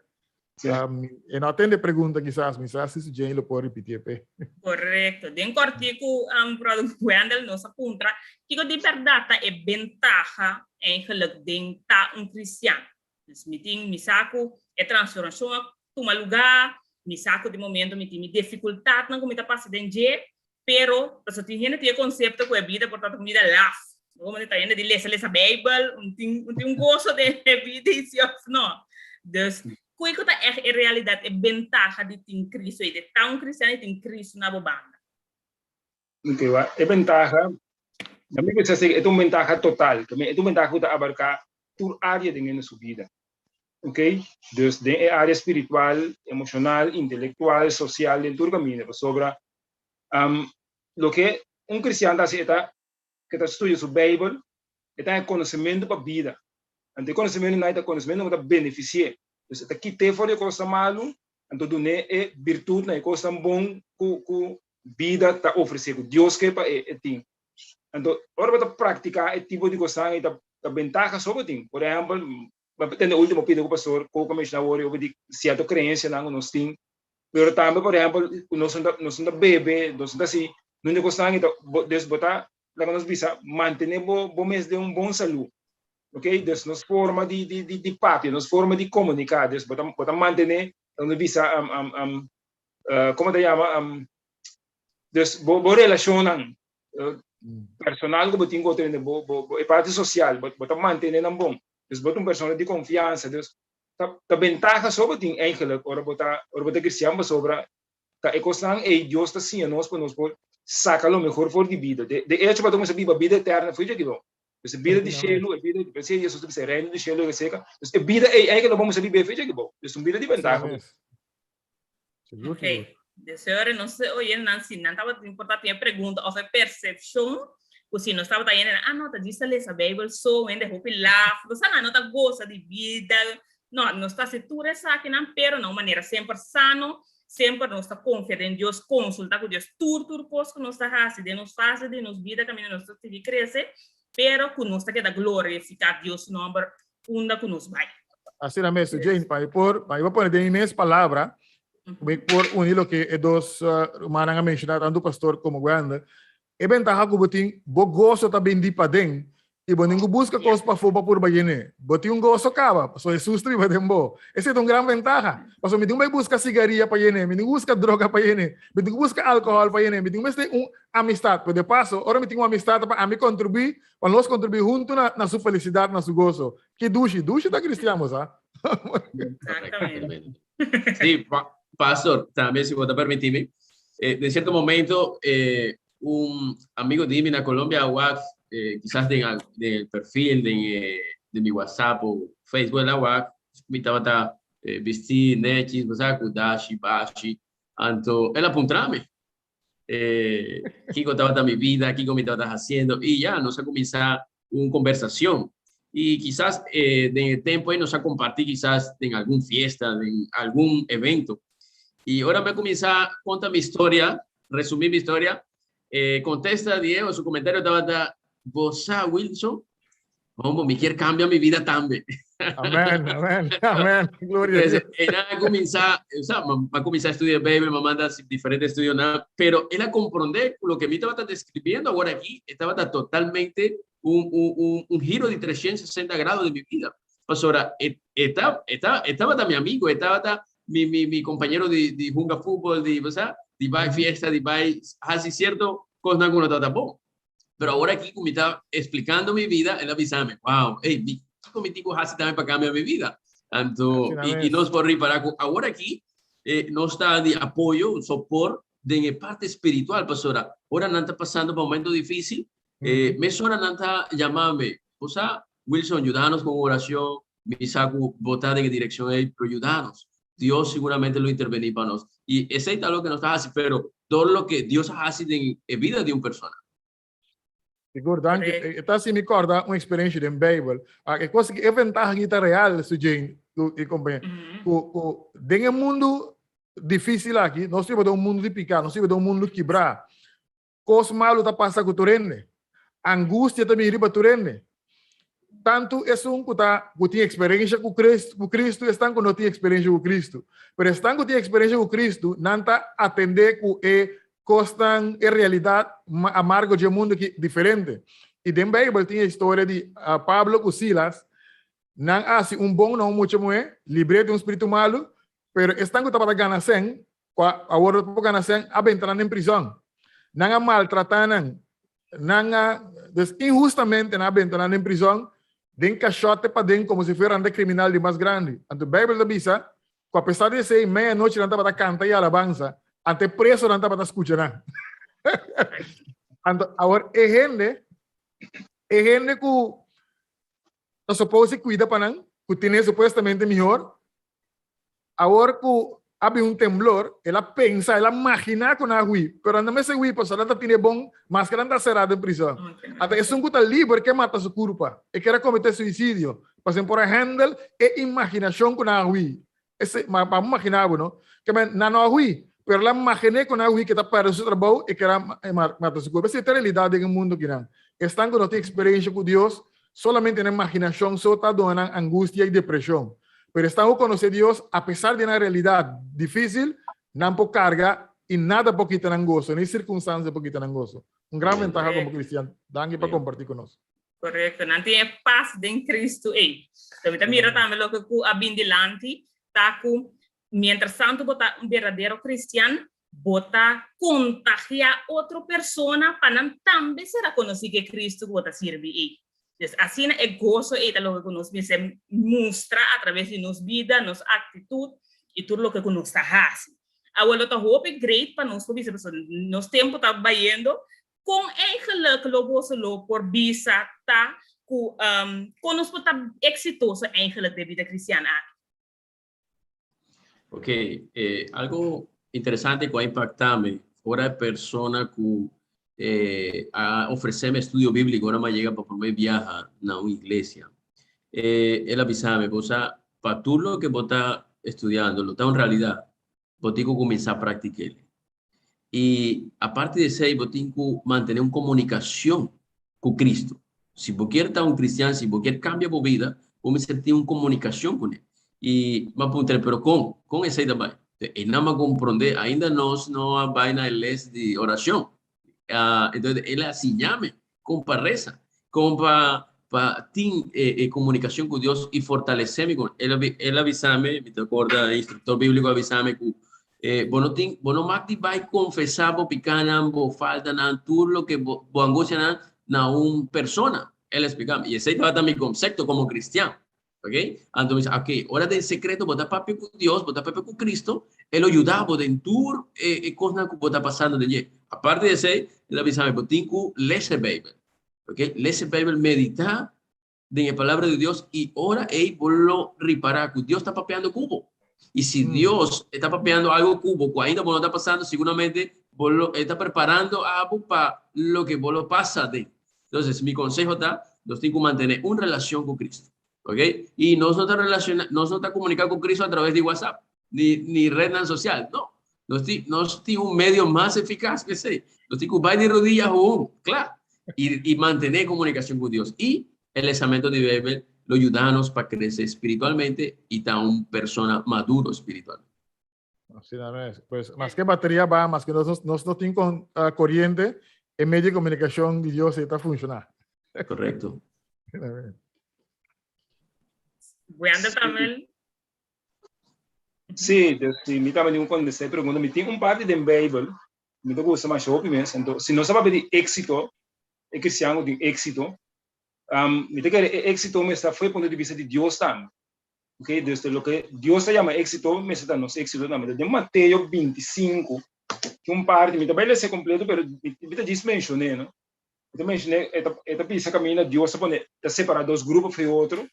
E no a tende e pregunta kisas, mi sa si su Jane lo por ripitié p'e. Korekto. Den kòrtiku, bròder Wendel, nos a puntra, kiko di bèrdat ta e bentaha eigenlijk den ta un kristian? Dus mi tin, mi sa ku e transformashon a tuma lugá, mi sa ku di momento mi tin mi difikultatnan ku mi ta pasa den dje, pero pasobra tin hende tin e konsepto ku e bida por ta un bida laf. Bo ta hende di lesa lesa Beibel, un tin un tin un goso den e bida i si òf no. Dus, kiko ta ègt e realidat, e bentaha di tin Kristu ei, di ta un kristian i tin Kristu na bo banda? Ok, wa, e bentaha, na mi pensa e ta un bentaha total, e ta un bentaha ku ta abarká tur área den hende su bida. Ok, dus den e área spiritual, emoshonal, intelektual, sosial, den tur kaminda. Pasobra loke un kristian ta hasi e ta ke ta studia su Beibel, e ta haña konosementu pa bida. Anto e konosementu nan ta konosementu ku ta benefisi'é. Dus e ta kit'é for di e kosnan malu, anto dun'é e birtutnan, e kosnan bon ku ku bida ta ofresé, ku Dios ke pa e tin. Anto ora bo ta praktiká e tipo di kosnan ei ta ta bentaha so bo tin. Por ehèmpel, bo a tende último pida ku pastor Coco a menshoná awor over di sierto kreensianan ku nos tin, pero tambe por ehèmpel ku nos no ta nos no ta bebe, nos no ta hasi nunca kosnan ei ta dus bo ta laga nos bisa mantené bo bo mes den un bon salú, ok. Dus nos forma di di di papia, nos forma di komuniká, dus bo ta bo ta mantené laga nos bisa komo ta yama dus bo bo relashonnan personal ku bo tin ku otro hende, bo bo bo e parti sosial, bo bo ta mantené nan bon. Dus bo ta un persona di konfiansa. Dus ta ta bentaha so bo tin eigenlijk ora bo ta ora bo ta kristian pasobra ta e kosnan ei Dios ta siña nos pa nos por saka lo mehor for di bida. De de echo bo ta kuminsá biba bida eterna for dje bo. Dus e bida di shelu, e bida p'esei Jesus ta bisa e reino di shelu e seka. Dus e bida ei eigenlijk lo bo kuminsá biba for dje bo. Dus un bida di bentaha. Sigur, Ok. sigur. De señores, no sé, oye, nan si nan tabata tin por ta tin e pregunta of e percepcion ku si nos tabata yende, ah no, ta djis ta lesa Bijbel so, hende hopi laf, bo sa nan no ta gosa di bida, no, nos ta hasi tur esakinan, pero na un manera semper sano, semper nos ta konfia den Dios, konsulta ku Dios tur tur kos ku nos ta hasi den nos fase di nos bida kaminda nos ta sigui krese, pero ku nos ta keda glorifiká Dios su nòmber unda ku nos bai. Asina mes, Jane, pa mi por, pa mi por pone den mi mes palabra, mi por uni loke e dos rumannan a menshoná, tantu pastor komo Wendel. E bentaha ku bo tin, bo goso ta bin di paden i bo ningú buska kos pafó pa purba yen'é. Bo tin un goso kaba, pasobra Hesus ta biba den bo. Esei ta un gran bentaha. Pasobra mi tin ku bai buska sigaria pa yen'é, mi tin ku buska droga pa yen'é, mi tin ku buska alkohòl pa yen'é, mi tin ku mester un amistat. Pero de paso, ora mi tin un amistat ta pa ami kontribuí Pa nos kontribuí huntu na na su felisidat, na su goso. Ki dushi! Dushi ta kristian, bo sa. Exactamente. Sí, pa, pastor, tambe si bo ta permití mi. Eh, den cierto momento, eh, un amigo di mi na Colombia, wak, eh, quizás den, al- den el perfil, den, eh, den mi WhatsApp o Facebook, el a wak, mi tabata eh, bisti nechis, bo sa, ku dashi, bashi. Anto, el a puntra mi, eh, kiko tabata mi vida, kiko mi tabata haciendo, y ya, nos a cuminsa un conversación. Y quizás eh, den el tempo ahí nos a compartir quizás en algún fiesta, en algún evento. Y ahora me comienza a contar mi historia, resumir mi historia. Eh, contesta Diego, su comentario tabata, Bosa Wilson, Hombo, mi kier cambia mi vida tambe. Amén, amén, amén. Gloria a Dios. Entonces, a cuminsa, o sea, a cuminsa estudiar Bijbel, me manda diferentes estudios, nada, pero el a comprende lo que mi estaba describiendo ahora aquí, estaba totalmente un giro de 360 grados de mi vida. Pues ahora, estaba mi amigo, estaba mi compañero de jugar fútbol, de, o sea, de vai fiesta, de vai, así cierto, cosas no está bom. Pero ahora aquí, como estaba explicando mi vida, el a bisami, wow, hey, mi comitico hace también para cambiar mi vida. Tanto, y nos por para ahora aquí, nos ta di apoyo, soporte de parte espiritual, pastora. Ahora no está pasando por un momento difícil, mesora nan ta yamami, o sea, Wilson, ayúdanos con oración, mi sa ku bo ta den dirección ei, pero ayúdanos. Dios seguramente lo intervení pa nos. Y esei ta loke nos ta haciendo, pero todo lo que Dios hace en vida de una persona. Sigur, danki. Ta asina mi korda un eksperensia den Bijbel. Ah, e kos e ventaha aki ta real, su Jane i kompañero. Ku den e mundu difísil aki, nos ta biba den un mundu di piká, nos ta biba den un mundu kibrá. Kos malu ta pasa ku tur hende. Angustia ta bini riba tur hende. Tantu esun ku ta ku tin eksperensia ku Cristo, ku Cristo, esnan ku no tin eksperensia ku Cristo. Pero esnan ku tin eksperensia ku Cristo, nan ta atendé ku e kosnan, e realidat amargo dje mundu aki diferente. I den Beibel tin e historia di Pablo ku Silas, nan a hasi un bon na un mucha muhé, libr'é di un spiritu malu, pero esnan ku tabata gana sèn, ku awor no por gana sèn, a benta nan den prizòn. Nan a maltratá nan, nan a, dus inhustamente nan a benta nan den prizòn, den kashòte paden komo si fuera nan ta kriminal di mas grandi. Anto Beibel ta bisa ku apesar di esei, meianochi nan tabata kanta i alabansa, anto e presonan tabata skucha nan. Anto awor e hende, e hende ku ta supose kuida pa nan, ku tene supuestamente mihor, Awor ku a bin un temblor, el a pensa, el a maginá ku nan a hui, pero nan no mester hui pasobra nan ta tene bon maske nan ta será den prizòn. Ata esun ku ta liber ke mata su kurpa, e kier a kometé suisidio, pasobra por a hèndel e imaginashon ku nan a hui. Esei, ma bo maginá bo, no? Ke men, nan no a hui, pero el a maginé ku nan a hui ke ta pèrdè su trabou, e kier a mata su kurpa. Esei ta e realidat den e mundu akinan. Esnan ku no tin eksperensha ku Dios, Solamente nan imaginacion so ta duna nan angustia y depresion. Pero esnan cu conoce Dios, apesar di nan realidad dificil, nan por carga y nada por kita nan goso, ni circunstancia por kita nan goso. Un gran ventaha como cristian. Danki pa comparti cu nos. Correcto, nan tin e paz den Cristo ei. So mi ta mira tambe loke cu a bin dilanti ta cu mientras tanto bo ta un berdadero cristian, Bo ta kontagiá otro persona pa nan tambe sera konosí ku e Kristu ku bo ta sirbi ei. Dus asina e goso ei ta loke ku nos mester mustra atraves di nos bida, nos aktitut i tur loke ku nos ta hasi. Awor lo ta hopi great pa nos por bisa pasobra nos tempu ta bayendo, kon eigenlijk lo boso lo por bisa ta ku kon nos por ta eksitoso eigenlijk den bida kristian aki? Ok, eh, algo interesante ku a impactame, ora e persona ku eh, a ofreceme estudio bíblico, ora mi a yega pa promé biaha na un iglesia. Eh, el a bisame, bo sa, pa tur loke bo ta estudiando lo ta un realidad, bo tin ku kuminsá praktik'el. I aparte di esei, bo tin ku mantené un komunikashon ku Kristu. Si bo kier ta un kristian, si bo kier kambia bo bida, bo mester tin un komunikashon kuné. I mi a puntra el, pero kon? Kon esei ta bai? E nan a komprondé, ainda nos no a bai na e les di orashon. Entonces, el a siñame kon pa resa, kon pa pa tin e komunikashon ku Dios i fortalesé mi kon. El a el a bisami, mi ta akorda e instruktor bíbliko a bisami ku bo no tin, bo no mag di bai konfesá bo pikánan, bo faltanan, tur loke bo bo angustianan na un persona. El a splikami. I esei tabata mi konsepto komo kristian. Ok? Anto mi sa, ok, ora den sekreto bo ta papia ku Dios, bo ta papia ku Cristo, E lo yuda bo den tur e e kosnan ku bo ta pasando den dje. Aparte di esei, el a bisa mi, bo tin ku lesa e Beibel. Ok? Lesa e Beibel, meditá den e Palabra di Dios i ora ei bo lo ripará ku Dios ta papiando ku bo. I si Dios e ta papiando algu ku bo ku ainda bo no ta pasando, siguramente bo lo e ta preparando abo pa loke bo lo pasa den. Entonces, mi conseho ta, nos tin cu mantene un relacion cu Cristo. Ok? Y nos no ta relaciona, nos no ta comunica cu Cristo a través di WhatsApp, ni, ni rednan social. No. Nos tin, nos tin un medio mas eficaz que esey. Nos tin cu bay di rodilla gewoon, cla. Y, y mantene comunicacion cu Dios. Y E lesamento di Bijbel lo yuda nos pa crece spiritualmente y ta un persona maduro spiritualmente. Asina mes. Pues, maske bateria baha, maske nos, nos no tin con, coriente, e medio di comunicacion di Dios ta funciona. Correcto. Wenda también. Sí, dus, sí, mi tambe tin un contesta e pregunta. Mi tin un parti den Bijbel, mi ta gusta masha hopi mes. Anto, si nos ta papia di éxito, e cristian cu tin éxito, mi ta kere e éxito mester ta fo'i punto di bista di Dios tambe. Ok, dus loke Dios ta yama éxito mester ta nos éxito tambe. Den Mateo 25, tin un parti, mi ta bai lesa completo, pero mi ta djis mencion'é, no? Mi ta mencion'é, e ta bisa caminda Dios ta pone, ta separa dos grupo fo'i otro.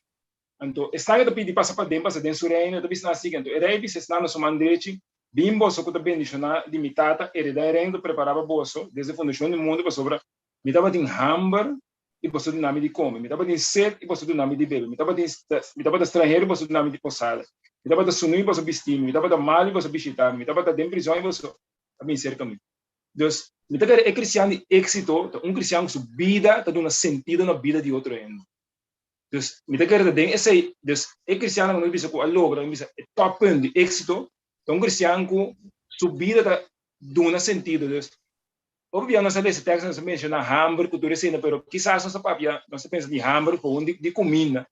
Anto, esnan ku ta pidi pasa paden, pasa den su reino, e ta bisa nan asina. Anto, e rei bisa esnan na su man drechi, Bin boso ku ta bendishoná di mi Tata, eredá e reino ku ta prepará pa boso desde fundashon di mundu, pasobra mi tabatin hamber i boso duna mi di kome, mi tabatin set i boso duna mi di bebe, mi tabatin mi tabata stranhero i boso duna mi di posada, mi tabata sunú i boso bistí mi, mi tabata malu i boso bishitá mi, mi tabata den prizòn i boso a bin serka mi. Dus, mi ta kere e kristian di éksito ta un kristian ku su bida ta duna sentido na bida di otro hende. Dus, mi ta kere ta den esei, dus e kristiannan ku nos bisa ku a logra, mi bisa e toppunt di éksito, ta un kristian ku su bida ta duna sentido. Dus, hopi bia nos a lesa teksto, nos a menshoná hamber ku tur esei, pero kisas nos ta papia, nos ta pensa di hamber gewoon di kuminda.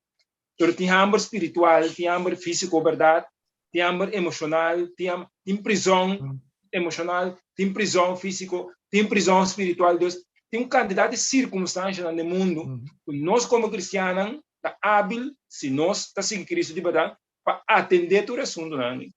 Pero tin hamber spiritual, tin hamber físiko, bèrdat, tin hamber emoshonal, tin tin prizòn emoshonal, tin prizòn físiko, tin prizòn spiritual. Dus, tin un kantidat di sirkunstanshanan den mundu ku nos komo kristiannan ta ábil, si nos ta sigui Kristu di bèrdat, pa atendé tur e asuntunan aki.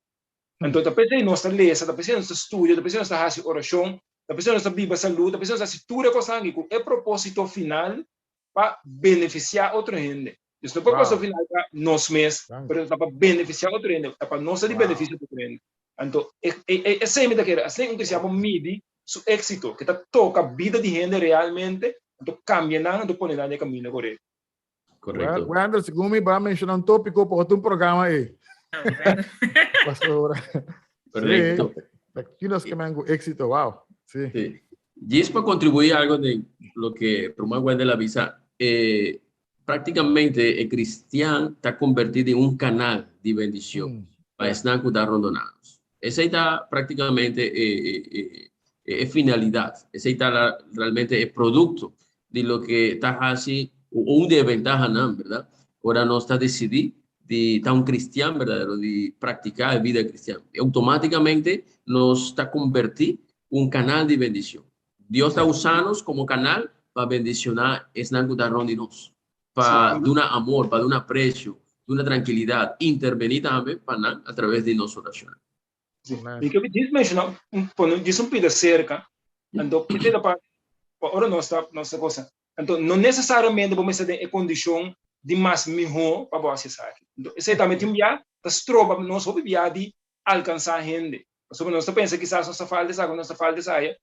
Anto ta p'esei nos ta lesa, ta p'esei nos ta studia, ta p'esei nos ta hasi orashon, ta p'esei nos ta biba salú, ta p'esei nos ta hasi tur e kosnan aki ku e propósito final pa benefisiá otro hende. Dus no propósito final ta nos mes, pero ta pa benefisiá otro hende, ta pa nos ta di benefisio pa otro hende. Anto, esei mi ta kere, asina un cristian por midi su éxito, ke ta toka bida di hende realmente, anto kambia nan, anto pone nan den e kaminda korekto. Korekto. Wendel, segun mi, bo a menshoná un tópiko pa otro un programa ei. Pasobra. Korekto. Sí, ki nos ke men ku éxito, wow. Sí. Sí. Djis pa kontribuí algo den loke Ruman Wendel a bisa, eh, Práktikamente e kristian ta konbertí den un kanal di bendishon pa esnan ku ta rondoná nos. Esei ta práktikamente e finalidat, esei ta realmente e produkto di loke ta hasi un di e bentahanan, bèrdat? Ora nos ta disidí di ta un kristian berdadero, di praktiká e bida kristian, outomátikamente nos ta konbertí un kanal di bendishon. Dios ta usa nos komo kanal pa bendishoná esnan ku ta rònt di nos, pa duna amor, pa duna apresio, duna trankilidat, intervení tambe pa nan a traves di nos orashonnan. Sí. Mi ke djis menshoná un pone djis un pida serka, anto esei ta pa pa ora nos ta nos ta gosa. Anto no nesesariamente bo mester den e kondishon di mas mihó pa bo hasi esaki. Anto esei tambe tin bia ta stroba nos hopi bia di alkansá hende. Pasobra nos ta pensa kisas nos ta falta esaki, nos ta falta esaya,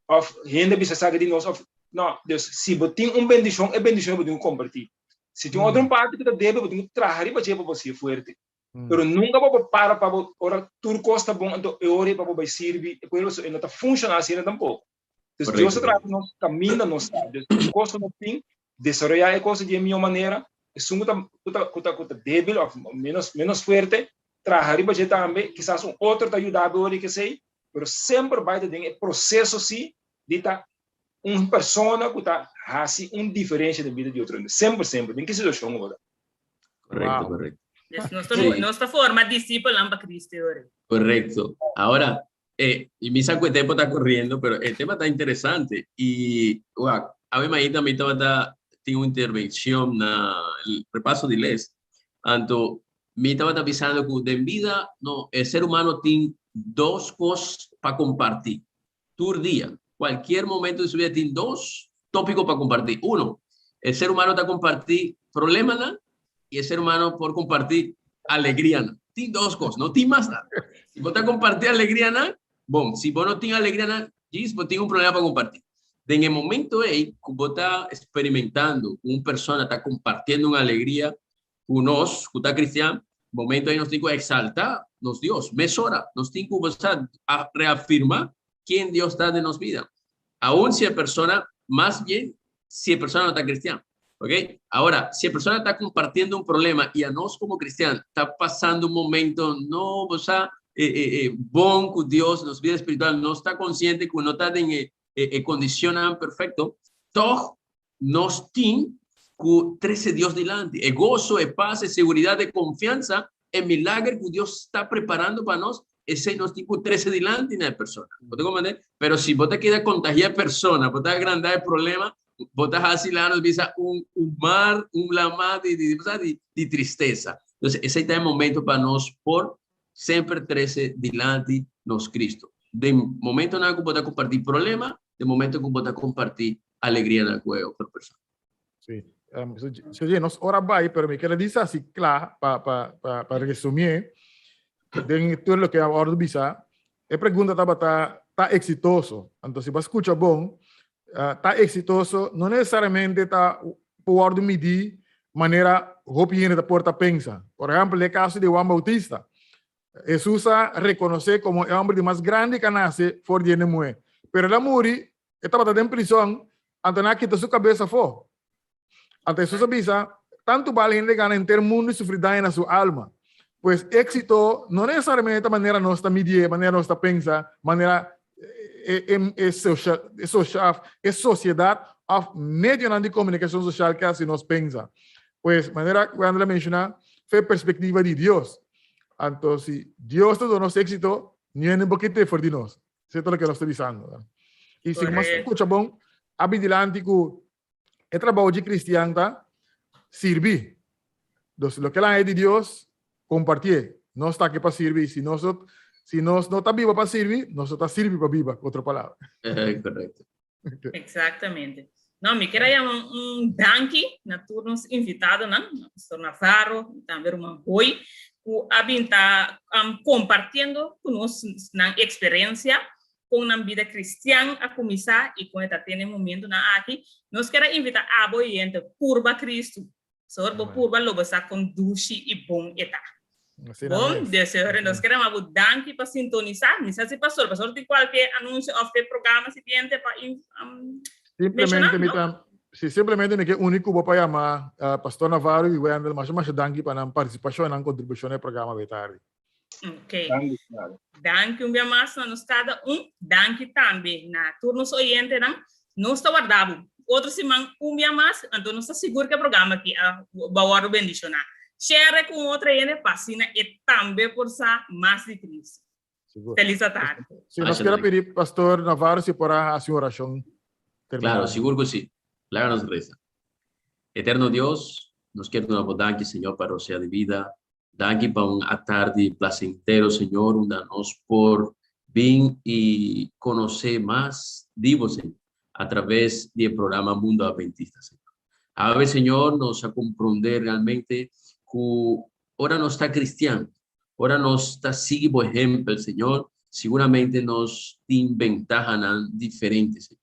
of hende bisa esaki di nos, of no. Dus, si bo tin un bendishon, e bendishon bo tin ku kompartí. Si tin otro parti ku ta débil, bo tin ku traha riba dje pa bo hasié fuerte. Pero nunka bo por para pa bo, ora tur kos ta bon, anto e ora ei pa bo bai sirbi e pueblo, pasobra e no ta funshoná asina tampoko. Dus Dios ta traha ku nos kaminda nos ta. Dus e kos ku nos tin, desaroyá e kos di e mihó manera. Esun ku ta ku ta ku ta ku ta débil òf ménos ménos fuerte, traha riba dje tambe. Kisas un otro ta yuda bo ora kesei, pero semper bai ta den e proseso si di ta un persona ku ta hasi un diferensha den bida di otro hende. Semper semper, den ki situashon ku bo ta. Korekto, korekto. Dus nos ta nos ta forma disipelnan pa Cristo e ora. Korekto. Ahora, y mi sa ku e tempo ta corriendo, pero e tema ta interesante. Y, wak, awe mainta mi tabata tin un intervencion na el repaso di les. Anto, mi tabata bisando ku den bida, no, e ser humano tin dos kos pa kompartí. Tur dia, cualkier momento di su bida tin dos tópico pa kompartí. Uno, e ser humano ta kompartí problemanan y e ser humano por compartí alegrianan. Tin dos cos, no tin mas nada. Si bo ta compartí alegrianan, bon, si bo no tin alegrianan, djis bo tin un problema pa compartí. Den e momento ei cu bo ta experimentando cu un persona ta compartiendo un alegria cu nos, cu ta cristian, momento ei nos tin cu exalta nos Dios. Mesora nos tin cu sa reafirma ken Dios ta den nos bida. Aun si e persona, mas bien si e persona no ta cristian. Ok? Ahora, si e persona ta compartiendo un problema y anos como cristian ta pasando un momento no, bo sa, bon cu Dios, nos bida espiritual, nos ta consciente cu no ta den e condicionnan perfecto, toch nos tin cu trece Dios dilanti. E gozo, e paz, e seguridad, e confianza, e milager cu Dios ta preparando pa nos, esey nos tin cu trece dilanti na e persona. Bo ta comprende? Pero si bo ta keda contagia e persona, bo ta agranda e problema, bo ta haci laga nos bisa un un mar, un lama di di di di tristeza. Entonces, esey ta e momento pa nos por semper trece dilanti nos Cristo. Den momentonan cu bo ta comparti problema, den momento cu bo ta comparti alegrianan cu e otro persona. Sí. Um, so, so, nos ora bai, pero mi quiero dice así kla pa pa pa pa resumir den todo lo que ahora bisa. E pregunta tabata ta exitoso. Anto si bo escucha bon, ta exitoso no necesariamente ta por wordo midi manera hopi hende ta por ta pensa. Por ehempel, e caso di Juan Bautista. Jesus a reconoce como e homber di mas grandi cu a nace for di hende muhe. Pero el a muri, e tabata den prison, anto nan a kita su cabes afo. Anto Jesus a bisa, Tantu bal hende gana henter mundu i sufri daño na su alma. Pues éxito no necesariamente ta manera nos ta midié, manera nos ta pensa, manera e, e, e, social, e, social, e sociedad of medionan di comunicacion social ke hasi nos pensa. Pues manera Wendel a menciona, fe perspectiva di Dios. Anto si Dios ta duna nos éxito, ni hende por kite for di nos. Esei ta loke nos ta bisando. I si nos escucha bon, a bin dilanti ku E trabou dje cristian ta sirbi. Dus loke el a haña di Dios, compartié. Nos ta aki pa sirbi. Si nos no, si nos no ta biba pa sirbi, nos no ta sirbi pa biba, cu otro palabra. Correcto. Exactamente. No, mi kier a yama un danki na tur nos invitadonan, na Pastor Navarro y tambe Ruman Hoy, cu a bin ta compartiendo cu nos nan experiencia kon nan bida kristian a kuminsá i kon e ta tene momentunan aki, nos kier a invitá abo oyente purba Kristu. Sor bo purba lo bo sa kon dushi i bon e ta. Bon, deseo nos kier a maba bo danki pa sintonisá. Mi sa si pastor, pastor tin kualke anunsio òf e programa siguiente pa menshoná, no? Si, simplemente mi ke uni ku bo pa yama Pastor Navarro i Wendel masha masha danki pa nan partisipashon i nan kontribushon na e programa awe tardi. Ok. Danki un bia mas na nos kada un. Danki tambe na tur nos oyentenan. Nos ta warda bo otro siman un bia mas, anto nos ta sigur ku e programa aki a bo a wòrdu bendishoná. Share ku un otro hende pa asina e tambe por sa mas di Cristo. Sigur. Felis atardi. Si, nos kier a pidi Pastor Navarro si por a hasi un orashon terminando. Claro, sigur ku si. Laga nos resa. Eterno Dios, nos kier duna bo danki, Señor, pa rosea di bida. Danki pa un atardi placentero, Señor, unda nos por bin y conoce mas di Bo, Señor, a traves di e programa Mundo Adventista, Señor. Awe, Señor, nos a comprende realmente cu ora nos ta cristian, ora nos ta sigui Bo ehempel, Señor, seguramente nos tin bentahanan diferente, Señor.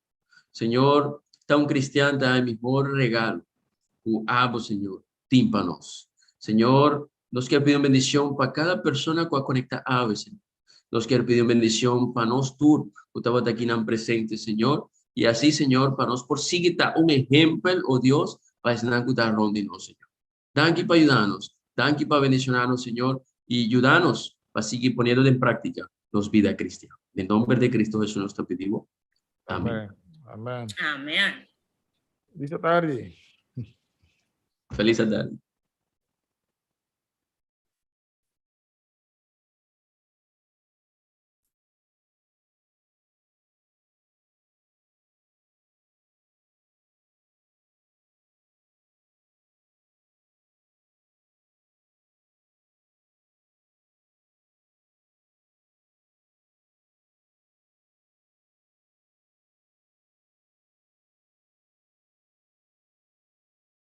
Señor, ta un cristian ta e mihor regalo cu Abo, Señor, tin pa nos. Señor, nos kier pidi un bendicion pa cada persona cu a conecta awe, Señor. Nos kier pidi un bendicion pa nos tur cu tabata akinan presente, Señor. Y asi, Señor, pa nos por sigui ta un ehempel, oh Dios, pa esnan cu ta rond di nos, Señor. Danki pa yuda nos. Danki pa bendiciona nos, Señor, y yuda nos pa sigui poniendo den practica nos bida cristian. Den nomber de Cristo Jesús nos ta pidi bo. Amen. Amen. Amen. Feliz tardi. Feliz tardi.